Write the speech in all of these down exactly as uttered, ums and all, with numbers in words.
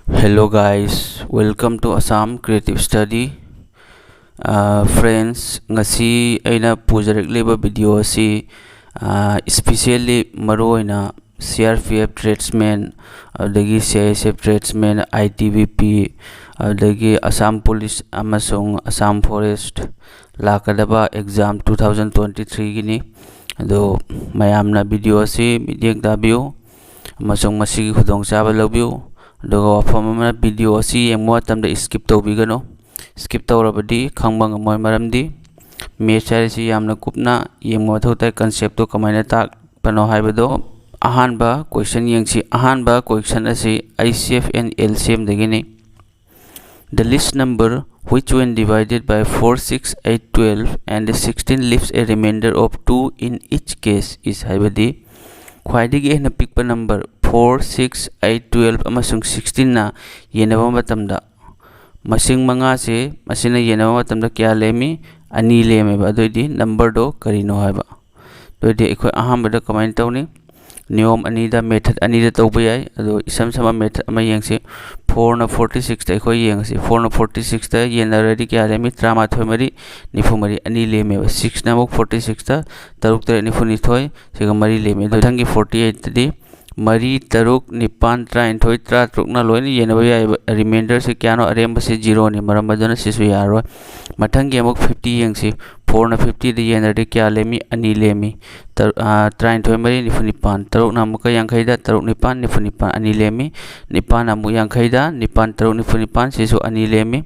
Hello guys, welcome to Assam Creative Study. Uh, friends, ꯉꯁꯤ ꯑꯩꯅ ꯄꯨꯖꯔꯛꯂꯤꯕ video ꯑꯁꯤ, uh, especially ꯃꯔꯨꯑꯣꯏꯅ C R P F tradesman, ꯑꯗꯨꯗꯒꯤ C I S F tradesman, I T B P, ꯑꯗꯨꯗꯒꯤ Assam Police ꯑꯃꯁꯨꯡ Assam Forest ꯂꯥꯛꯀꯗꯕ exam two thousand twenty-three Guinea. ꯑꯗꯣ ꯃꯌꯥꯝꯅ video ꯑꯁꯤ ꯃꯤꯠꯌꯦꯡ ꯇꯥꯕꯤꯌꯨ ꯑꯃꯁꯨꯡ ꯃꯁꯤꯒꯤ ꯈꯨꯗꯣꯡꯆꯥꯕ ꯂꯧꯕꯤꯌꯨ꯫ ꯑꯗꯨꯒ ꯋꯥꯐꯝ ꯑꯃꯅ, video ꯑꯁꯤ ꯌꯦꯡꯕ ꯃꯇꯝꯗ skip ꯇꯧꯕꯤꯒꯅꯨ꯫ Skip ꯇꯧꯔꯕꯗꯤ ꯈꯪꯕ ꯉꯝꯃꯣꯏ, ꯃꯔꯝꯗꯤ maths ꯍꯥꯏꯔꯤꯁꯤ ꯌꯥꯝꯅ ꯀꯨꯞꯅ ꯌꯦꯡꯕ ꯃꯊꯧ ꯇꯥꯏ, concept ꯇꯨ ꯀꯃꯥꯏꯅ ꯇꯥꯛꯄꯅꯣ ꯍꯥꯏꯕꯗꯣ꯫ ꯑꯍꯥꯟꯕ question ꯌꯦꯡꯁꯤ꯫ ꯑꯍꯥꯟꯕ question ꯑꯁꯤ I C F and L C M ꯗꯒꯤꯅꯤ꯫ The list number which, when divided by four, six, eight, twelve and sixteen leaves a remainder of two in each case is ꯍꯥꯏꯕꯗꯤ, ꯈ꯭ꯋꯥꯏꯗꯒꯤ ꯍꯦꯟꯅ ꯄꯤꯛꯄ number four, six, eight, twelve ꯑꯃꯁꯨꯡ sixteen ꯅ ꯌꯦꯟꯅꯕ ꯃꯇꯝꯗ, ꯃꯁꯤꯡ ꯃꯉꯥꯁꯦ ꯃꯁꯤꯅ ꯌꯦꯟꯅꯕ ꯃꯇꯝꯗ ꯀꯌꯥ ꯂꯦꯝꯃꯤ? ꯑꯅꯤ ꯂꯦꯝꯃꯦꯕ꯫ ꯑꯗꯨꯑꯣꯏꯗꯤ number ꯗꯣ ꯀꯔꯤꯅꯣ ꯍꯥꯏꯕ꯫ ꯑꯗꯨꯑꯣꯏꯗꯤ ꯑꯩꯈꯣꯏ ꯑꯍꯥꯟꯕꯗ ꯀꯃꯥꯏꯅ ꯇꯧꯅꯤ? ꯅꯤꯌꯣꯝ ꯑꯅꯤꯗ, method ꯑꯅꯤꯗ ꯇꯧꯕ ꯌꯥꯏ꯫ ꯑꯗꯣ ꯏꯁꯝ ꯁꯝꯕ method ꯑꯃ ꯌꯦꯡꯁꯤ꯫ Four ꯅ forty six ꯇ ꯑꯩꯈꯣꯏ ꯌꯦꯡꯉꯁꯤ꯫ Four ꯅ forty six ꯇ ꯌꯦꯟꯅꯔꯗꯤ ꯀꯌꯥ ꯂꯦꯝꯃꯤ? ꯇꯔꯥꯃꯥꯊꯣꯏ ꯃꯔꯤ ꯅꯤꯐꯨ ꯃꯔꯤ, ꯑꯅꯤ ꯂꯦꯝꯃꯦꯕ꯫ Six ꯅ ꯑꯃꯨꯛ forty six ꯇ ꯇꯔꯨꯛ ꯇꯔꯦꯠ ꯅꯤꯐꯨ ꯅꯤꯊꯣꯏ, ꯁꯤꯒ ꯃꯔꯤ ꯂꯦꯝꯃꯤ꯫ ꯑꯗꯣ ꯃꯊꯪꯒꯤ forty eight ꯇꯗꯤ ꯃꯔꯤ, ꯇꯔꯨꯛ, ꯅꯤꯄꯥꯟ, ꯇꯔꯥꯅꯤꯊꯣꯏ, ꯇꯔꯥꯇꯔꯨꯛꯅ ꯂꯣꯏꯅ ꯌꯦꯟꯅꯕ ꯌꯥꯏꯑꯕ꯫ Remainder ꯁꯦ ꯀꯌꯥꯅꯣ? ꯑꯔꯦꯝꯕꯁꯦ zero ꯅꯤ, ꯃꯔꯝ ꯑꯗꯨꯅ ꯁꯤꯁꯨ ꯌꯥꯔꯔꯣꯏ꯫ ꯃꯊꯪꯒꯤ ꯑꯃꯨꯛ fifty ꯌꯦꯡꯁꯤ꯫ Four ꯅ fifty ꯗ ꯌꯦꯟꯅꯔꯗꯤ ꯀꯌꯥ ꯂꯦꯝꯃꯤ? ꯑꯅꯤ ꯂꯦꯝꯃꯤ꯫ ꯇꯔ-, ꯑꯥ, ꯇꯔꯥꯅꯤꯊꯣꯏ ꯃꯔꯤ ꯅꯤꯐꯨ ꯅꯤꯄꯥꯟ, ꯇꯔꯨꯛꯅ ꯑꯃꯨꯛꯀ ꯌꯥꯡꯈꯩꯗ, ꯇꯔꯨꯛ ꯅꯤꯄꯥꯟ ꯅꯤꯐꯨ ꯅꯤꯄꯥꯟ, ꯑꯅꯤ ꯂꯦꯝꯃꯤ꯫ ꯅꯤꯄꯥꯟꯅ ꯑꯃꯨꯛ ꯌꯥꯡꯈꯩꯗ, ꯅꯤꯄꯥꯟ ꯇꯔꯨꯛ ꯅꯤꯐꯨ ꯅꯤꯄꯥꯟ, ꯁꯤꯁꯨ ꯑꯅꯤ ꯂꯦꯝꯃꯤ꯫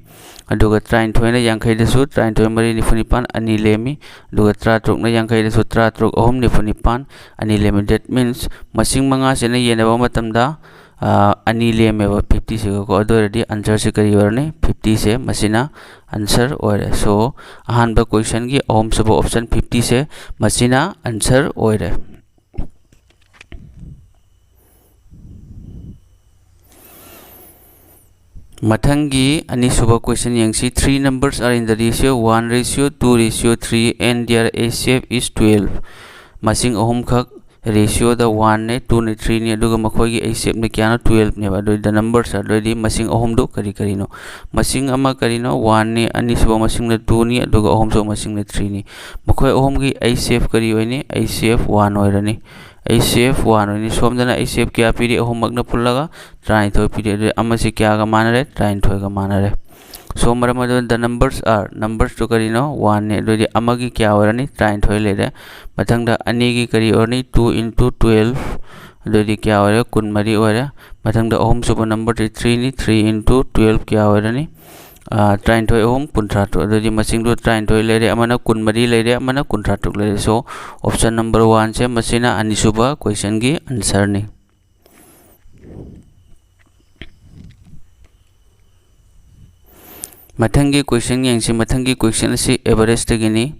ꯑꯗꯨꯒ ꯇꯔꯥꯅꯤꯊꯣꯏꯅ ꯌꯥꯡꯈꯩꯗꯁꯨ, ꯇꯔꯥꯅꯤꯊꯣꯏ ꯃꯔꯤ ꯅꯤꯐꯨ ꯅꯤꯄꯥꯟ, ꯑꯅꯤ ꯂꯦꯝꯃꯤ꯫ ꯑꯗꯨꯒ ꯇꯔꯥꯇꯔꯨꯛꯅ ꯌꯥꯡꯈꯩꯗꯁꯨ, ꯇꯔꯥꯇꯔꯨꯛ ꯑꯍꯨꯝ ꯅꯤꯐꯨ ꯅꯤꯄꯥꯟ, ꯑꯅꯤ ꯂꯦꯝꯃꯤ꯫ That means, ꯃꯁꯤꯡ ꯃꯉꯥꯁꯤꯅ ꯌꯦꯟꯅꯕ ꯃꯇꯝꯗ, ꯑꯥ, ꯑꯅꯤ ꯂꯦꯝꯃꯦꯕ fifty ꯁꯤꯒꯀꯣ꯫ ꯑꯗꯨ ꯑꯣꯏꯔꯗꯤ answer ꯁꯤ ꯀꯔꯤ ꯑꯣꯏꯔꯅꯤ? Fifty ꯁꯦ ꯃꯁꯤꯅ answer ꯑꯣꯏꯔꯦ꯫ So, ꯑꯍꯥꯟꯕ question ꯒꯤ ꯑꯍꯨꯝꯁꯨꯕ option fifty ꯁꯦ ꯃꯁꯤꯅ answer ꯑꯣꯏꯔꯦ꯫ ꯃꯊꯪꯒꯤ ꯑꯅꯤꯁꯨꯕ question ꯌꯦꯡꯁꯤ꯫ Three numbers are in the ratio one ratio two ratio three and their H C F is twelve. ꯃꯁꯤꯡ ꯑꯍꯨꯝꯈꯛ ꯔꯦꯁꯤꯌꯣꯗ ꯋꯥꯟꯅꯦ, ꯇꯨꯅꯦ, ꯊ꯭ꯔꯤꯅꯤ, ꯑꯗꯨꯒ ꯃꯈꯣꯏꯒꯤ ꯑꯩꯆ ꯁꯤ ꯑꯦꯐꯅ ꯀꯌꯥꯅꯣ? ꯇꯨꯌꯦꯜꯐꯅꯦꯕ꯫ ꯑꯗꯨꯗꯤ the numbers are, ꯑꯗꯨꯑꯣꯏꯗꯤ ꯃꯁꯤꯡ ꯑꯍꯨꯝꯗꯨ ꯀꯔꯤ ꯀꯔꯤꯅꯣ? ꯃꯁꯤꯡ ꯑꯃ ꯀꯔꯤꯅꯣ? ꯋꯥꯟꯅꯤ, ꯑꯅꯤꯁꯨꯕ ꯃꯁꯤꯡꯅ ꯇꯨꯅꯤ, ꯑꯗꯨꯒ ꯑꯍꯨꯝꯁꯨꯕ ꯃꯁꯤꯡꯅ ꯊ꯭ꯔꯤꯅꯤ꯫ ꯃꯈꯣꯏ ꯑꯍꯨꯝꯒꯤ ꯑꯩꯆ ꯁꯤ ꯑꯦꯐ ꯀꯔꯤ ꯑꯣꯏꯅꯤ? ꯑꯩꯆ ꯁꯤ ꯑꯦꯐ ꯋꯥꯟ ꯑꯣꯏꯔꯅꯤ꯫ ꯑꯩꯆ ꯁꯤ ꯑꯦꯐ ꯋꯥꯟ ꯑꯣꯏꯅꯤ꯫ ꯁꯣꯝꯗꯅ ꯑꯩꯆ ꯁꯤ ꯑꯦꯐ ꯀꯌꯥ ꯄꯤꯔꯤ? ꯑꯍꯨꯝꯃꯛꯅ ꯄꯨꯜꯂꯒ ꯇꯔꯥꯅꯤꯊꯣꯏ ꯄꯤꯔꯤ꯫ ꯑꯗꯨꯗꯤ ꯑꯃꯁꯤ ꯀꯌꯥꯒ ꯃꯥꯟꯅꯔꯦ? ꯇꯔꯥꯅꯤꯊꯣꯏꯒ ꯃꯥꯟꯅꯔꯦ꯫ ꯁꯣꯝ ꯃꯔꯝ ꯑꯗꯨꯅ the numbers are, numbersꯇꯨ ꯀꯔꯤꯅꯣ? ꯋꯥꯟꯅꯤ꯫ ꯑꯗꯨꯗꯤ ꯑꯃꯒꯤ ꯀꯌꯥ ꯑꯣꯏꯔꯅꯤ? ꯇꯔꯥꯅꯤꯊꯣꯏ ꯂꯩꯔꯦ꯫ ꯃꯊꯪꯗ ꯑꯅꯤꯒꯤ ꯀꯔꯤ ꯑꯣꯏꯔꯅꯤ? Two into twelve꯫ ꯑꯗꯨꯗꯤ ꯀꯌꯥ ꯑꯣꯏꯔꯦ? ꯀꯨꯟꯃꯔꯤ ꯑꯣꯏꯔꯦ꯫ ꯃꯊꯪꯗ ꯑꯍꯨꯝꯁꯨꯕ numberꯁꯤ threeꯅꯤ꯫ Three into twelve ꯀꯌꯥ ꯑꯣꯏꯔꯅꯤ? ꯑꯥ, ꯇꯔꯥꯅꯤꯊꯣꯏ ꯑꯍꯨꯝ ꯀꯨꯟꯊ꯭ꯔꯥ ꯇꯔꯨꯛ꯫ ꯑꯗꯨꯗꯤ ꯃꯁꯤꯡꯗꯨ ꯇꯔꯥꯅꯤꯊꯣꯏ ꯂꯩꯔꯦ, ꯑꯃꯅ ꯀꯨꯟꯃꯔꯤ ꯂꯩꯔꯦ, ꯑꯃꯅ ꯀꯨꯟꯊ꯭ꯔꯥ ꯇꯔꯨꯛ ꯂꯩꯔꯦ꯫ So, option number oneꯁꯦ ꯃꯁꯤꯅ ꯑꯅꯤꯁꯨꯕ questionꯒꯤ answerꯅꯤ꯫ ꯃꯊꯪꯒꯤ question ꯌꯦꯡꯁꯤ꯫ ꯃꯊꯪꯒꯤ question ꯑꯁꯤ averageꯇꯒꯤꯅꯤ꯫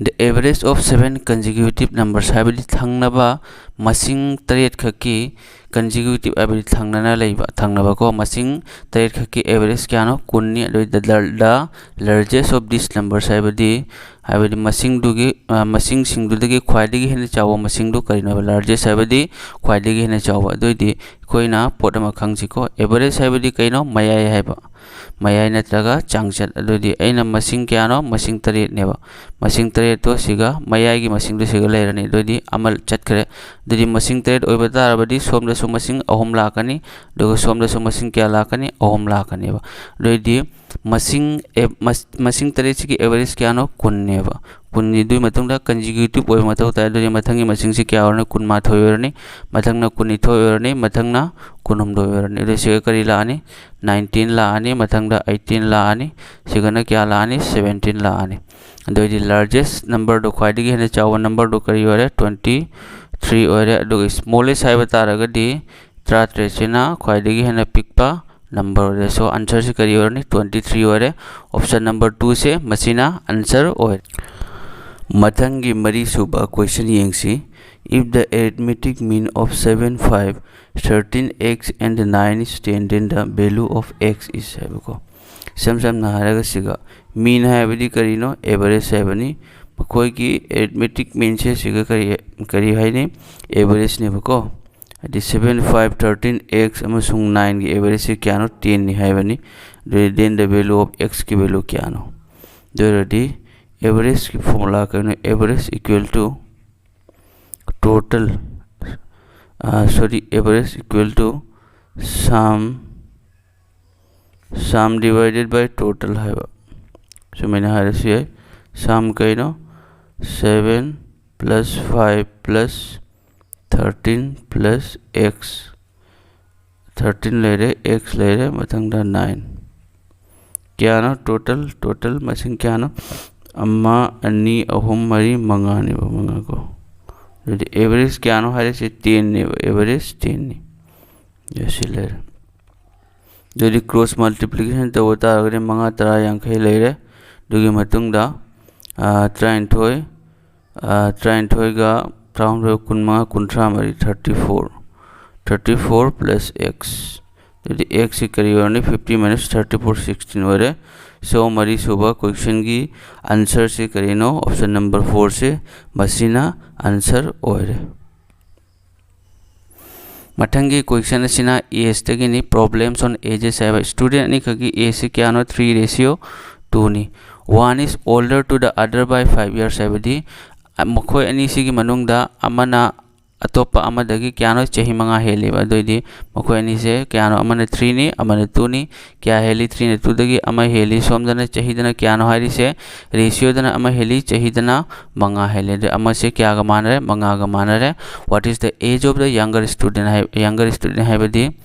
The average of seven consecutive numbers, ꯍꯥꯏꯕꯗꯤ ꯊꯪꯅꯕ ꯃꯁꯤꯡ ꯇꯔꯦꯠ ꯈꯛꯀꯤ, consecutive ꯍꯥꯏꯕꯗꯤ ꯊꯪꯅꯅ ꯂꯩꯕ, ꯊꯪꯅꯕꯀꯣ, ꯃꯁꯤꯡ ꯇꯔꯦꯠ ꯈꯛꯀꯤ average ꯀꯌꯥꯅꯣ? ꯀꯨꯟꯅꯤ꯫ ꯑꯗꯨ the, the largest of these numbers ꯍꯥꯏꯕꯗꯤ, ꯍꯥꯏꯕꯗꯤ ꯃꯁꯤꯡꯗꯨꯒꯤ, ꯑ, ꯃꯁꯤꯡꯁꯤꯡꯗꯨꯗꯒꯤ ꯈ꯭ꯋꯥꯏꯗꯒꯤ ꯍꯦꯟꯅ ꯆꯥꯎꯕ ꯃꯁꯤꯡꯗꯨ ꯀꯔꯤꯅꯣ ꯍꯥꯏꯕ? Largest ꯍꯥꯏꯕꯗꯤ ꯈ꯭ꯋꯥꯏꯗꯒꯤ ꯍꯦꯟꯅ ꯆꯥꯎꯕ꯫ ꯑꯗꯨ ꯑꯣꯏꯗꯤ ꯑꯩꯈꯣꯏꯅ ꯄꯣꯠ ꯑꯃ ꯈꯪꯁꯤꯀꯣ, average ꯍꯥꯏꯕꯗꯤ ꯀꯩꯅꯣ? ꯃꯌꯥꯏ ꯍꯥꯏꯕ, ꯃꯌꯥꯏ ꯅꯠꯇ꯭ꯔꯒ ꯆꯥꯡꯆꯠ꯫ ꯑꯗꯨꯗꯤ ꯑꯩꯅ ꯃꯁꯤꯡ ꯀꯌꯥꯅꯣ? ꯃꯁꯤꯡ ꯇꯔꯦꯠꯅꯦꯕ꯫ ꯃꯁꯤꯡ ꯇꯔꯦꯠꯇꯣ ꯁꯤꯒ ꯃꯌꯥꯏꯒꯤ ꯃꯁꯤꯡꯗꯣ ꯁꯤꯒ ꯂꯩꯔꯅꯤ꯫ ꯑꯗꯨꯗꯤ ꯑꯃ ꯆꯠꯈ꯭ꯔꯦ꯫ ꯑꯗꯨꯗꯤ ꯃꯁꯤꯡ ꯇꯔꯦꯠ ꯑꯣꯏꯕ ꯇꯥꯔꯕꯗꯤ ꯁꯣꯝꯗꯁꯨ ꯃꯁꯤꯡ ꯑꯍꯨꯝ ꯂꯥꯛꯀꯅꯤ, ꯑꯗꯨꯒ ꯁꯣꯝꯗꯁꯨ ꯃꯁꯤꯡ ꯀꯌꯥ ꯂꯥꯛꯀꯅꯤ? ꯑꯍꯨꯝ ꯂꯥꯛꯀꯅꯦꯕ꯫ ꯑꯗꯨ ꯑꯣꯏꯗꯤ ꯃꯁꯤꯡ, ꯑꯦ, ꯃꯁ-, ꯃꯁꯤꯡ ꯇꯔꯦꯠꯁꯤꯒꯤ average ꯀꯌꯥꯅꯣ? ꯀꯨꯟꯅꯦꯕ꯫ ꯀꯨꯟꯅꯤ꯫ ꯑꯗꯨꯒꯤ ꯃꯇꯨꯡꯗ consecutive ꯑꯣꯏꯕ ꯃꯊꯧ ꯇꯥꯏ꯫ ꯑꯗꯨꯗꯤ ꯃꯊꯪꯒꯤ ꯃꯁꯤꯡꯁꯤ ꯀꯌꯥ ꯑꯣꯏꯔꯅꯤ? ꯀꯨꯟꯃꯥꯊꯣꯏ ꯑꯣꯏꯔꯅꯤ, ꯃꯊꯪꯅ ꯀꯨꯟꯅꯤꯊꯣꯏ ꯑꯣꯏꯔꯅꯤ, ꯃꯊꯪꯅ ꯀꯨꯟꯍꯨꯝꯗꯣꯏ ꯑꯣꯏꯔꯅꯤ꯫ ꯑꯗꯨ ꯁꯤꯒ ꯀꯔꯤ ꯂꯥꯛꯑꯅꯤ? Nineteen ꯂꯥꯛꯑꯅꯤ, ꯃꯊꯪꯗ eighteen ꯂꯥꯛꯑꯅꯤ, ꯁꯤꯒꯅ ꯀꯌꯥ ꯂꯥꯛꯑꯅꯤ? Seventeen ꯂꯥꯛꯑꯅꯤ꯫ ꯑꯗꯨ ꯑꯣꯏꯗꯤ largest numberꯗꯣ, ꯈ꯭ꯋꯥꯏꯗꯒꯤ ꯍꯦꯟꯅ ꯆꯥꯎꯕ numberꯗꯣ ꯀꯔꯤ ꯑꯣꯏꯔꯦ? Twenty three ꯑꯣꯏꯔꯦ꯫ ꯑꯗꯨꯒ smallest ꯍꯥꯏꯕ ꯇꯥꯔꯒꯗꯤ ꯇꯔꯥꯇꯔꯦꯠꯁꯤꯅ ꯈ꯭ꯋꯥꯏꯗꯒꯤ ꯍꯦꯟꯅ ꯄꯤꯛꯄ number ꯑꯣꯏꯔꯦ꯫ So, answerꯁꯤ ꯀꯔꯤ ꯑꯣꯏꯔꯅꯤ? Twenty three ꯑꯣꯏꯔꯦ꯫ Option number twoꯁꯦ ꯃꯁꯤꯅ answer ꯑꯣꯏꯔꯦ꯫ ꯃꯊꯪꯒꯤ ꯃꯔꯤꯁꯨꯕ question ꯌꯦꯡꯁꯤ꯫ If the arithmetic mean of seven, five, thirteen x and nine is ten, then the value of x is ꯍꯥꯏꯕꯀꯣ꯫ ꯏꯁꯝ ꯁꯝꯅ ꯍꯥꯏꯔꯒ ꯁꯤꯒ mean ꯍꯥꯏꯕꯗꯤ ꯀꯔꯤꯅꯣ? Average ꯍꯥꯏꯕꯅꯤ꯫ ꯃꯈꯣꯏꯒꯤ arithmetic mean ꯁꯦ ꯁꯤꯒ ꯀꯔꯤ ꯀꯔꯤ ꯍꯥꯏꯅꯤ? Average ꯅꯦꯕꯀꯣ꯫ ꯍꯥꯏꯗꯤ seven, five, thirteen, x ꯑꯃꯁꯨꯡ nine ꯒꯤ average ꯁꯦ ꯀꯌꯥꯅꯣ? Ten ꯅꯤ ꯍꯥꯏꯕꯅꯤ꯫ ꯑꯗꯨꯗꯤ then the value of x ꯀꯤ value ꯀꯌꯥꯅꯣ? ꯑꯗꯨ ꯑꯣꯏꯔꯗꯤ average ꯀꯤ formula ꯀꯩꯅꯣ? Average equal to total, sorry, average equal to sum, sum divided by total ꯍꯥꯏꯕ, ꯁꯨꯃꯥꯏꯅ ꯍꯥꯏꯔꯁꯨ ꯌꯥꯏ꯫ Sum ꯀꯩꯅꯣ? Seven plus five plus thirteen plus x, thirteen ꯂꯩꯔꯦ, x ꯂꯩꯔꯦ, ꯃꯊꯪꯗ nine꯫ ꯀꯌꯥꯅꯣ total? Total ꯃꯁꯤꯡ ꯀꯌꯥꯅꯣ? ꯑꯃ, ꯑꯅꯤ, ꯑꯍꯨꯝ, ꯃꯔꯤ, ꯃꯉꯥꯅꯦꯕ, ꯃꯉꯥ ꯀꯣ꯫ ꯑꯗꯨꯗꯤ average ꯀꯌꯥꯅꯣ ꯍꯥꯏꯔꯤꯁꯦ? Ten ꯅꯦꯕ, average ten ꯅꯤ꯫ ꯑꯗꯨ ꯁꯤ ꯂꯩꯔꯦ꯫ ꯑꯗꯨꯗꯤ cross multiplication ꯇꯧꯕ ꯇꯥꯔꯒꯗꯤ ꯃꯉꯥ, ꯇꯔꯥ, ꯌꯥꯡꯈꯩ ꯂꯩꯔꯦ꯫ ꯑꯗꯨꯒꯤ ꯃꯇꯨꯡꯗ, ꯑꯥ, ꯇꯔꯥꯅꯤꯊꯣꯏ, ꯑꯥ, ꯇꯔꯥꯅꯤꯊꯣꯏꯒ ꯇꯔꯥꯍꯨꯝꯗꯣꯏ, ꯀꯨꯟꯃꯉꯥ, ꯀꯨꯟꯊ꯭ꯔꯥ ꯃꯔꯤ, thirty four, thirty four plus x꯫ ꯑꯗꯨꯗꯤ x ꯁꯤ ꯀꯔꯤ ꯑꯣꯏꯔꯅꯤ? Fifty minus thirty four, sixteen ꯑꯣꯏꯔꯦ꯫ So, ꯃꯔꯤꯁꯨꯕ question ꯒꯤ answer ꯁꯤ ꯀꯔꯤꯅꯣ? Option number four ꯁꯦ ꯃꯁꯤꯅ answer ꯑꯣꯏꯔꯦ꯫ ꯃꯊꯪꯒꯤ question ꯑꯁꯤꯅ age ꯇꯒꯤꯅꯤ꯫ Problems on ages ꯍꯥꯏꯕ꯫ Student ꯑꯅꯤꯈꯛꯀꯤ age ꯁꯤ ꯀꯌꯥꯅꯣ? Three ratio two ꯅꯤ꯫ One is older to the other by five years ꯍꯥꯏꯕꯗꯤ, ꯑ, ꯃꯈꯣꯏ ꯑꯅꯤꯁꯤꯒꯤ ꯃꯅꯨꯡꯗ ꯑꯃꯅ ꯑꯇꯣꯞꯄ ꯑꯃꯗꯒꯤ ꯀꯌꯥꯅꯣ? ꯆꯍꯤ ꯃꯉꯥ ꯍꯦꯜꯂꯤꯕ꯫ ꯑꯗꯨꯑꯣꯏꯗꯤ ꯃꯈꯣꯏ ꯑꯅꯤꯁꯦ ꯀꯌꯥꯅꯣ? ꯑꯃꯅ three ꯅꯤ, ꯑꯃꯅ two ꯅꯤ꯫ ꯀꯌꯥ ꯍꯦꯜꯂꯤ? Three ꯅ two ꯗꯒꯤ ꯑꯃ ꯍꯦꯜꯂꯤ꯫ ꯁꯣꯝꯗꯅ ꯆꯍꯤꯗꯅ ꯀꯌꯥꯅꯣ ꯍꯥꯏꯔꯤꯁꯦ? Ratio ꯗꯅ ꯑꯃ ꯍꯦꯜꯂꯤ, ꯆꯍꯤꯗꯅ ꯃꯉꯥ ꯍꯦꯜꯂꯤ꯫ ꯑꯗꯨ ꯑꯃꯁꯦ ꯀꯌꯥꯒ ꯃꯥꯟꯅꯔꯦ? ꯃꯉꯥꯒ ꯃꯥꯟꯅꯔꯦ꯫ What is the age of the younger student high-, younger student ꯍꯥꯏꯕꯗꯤ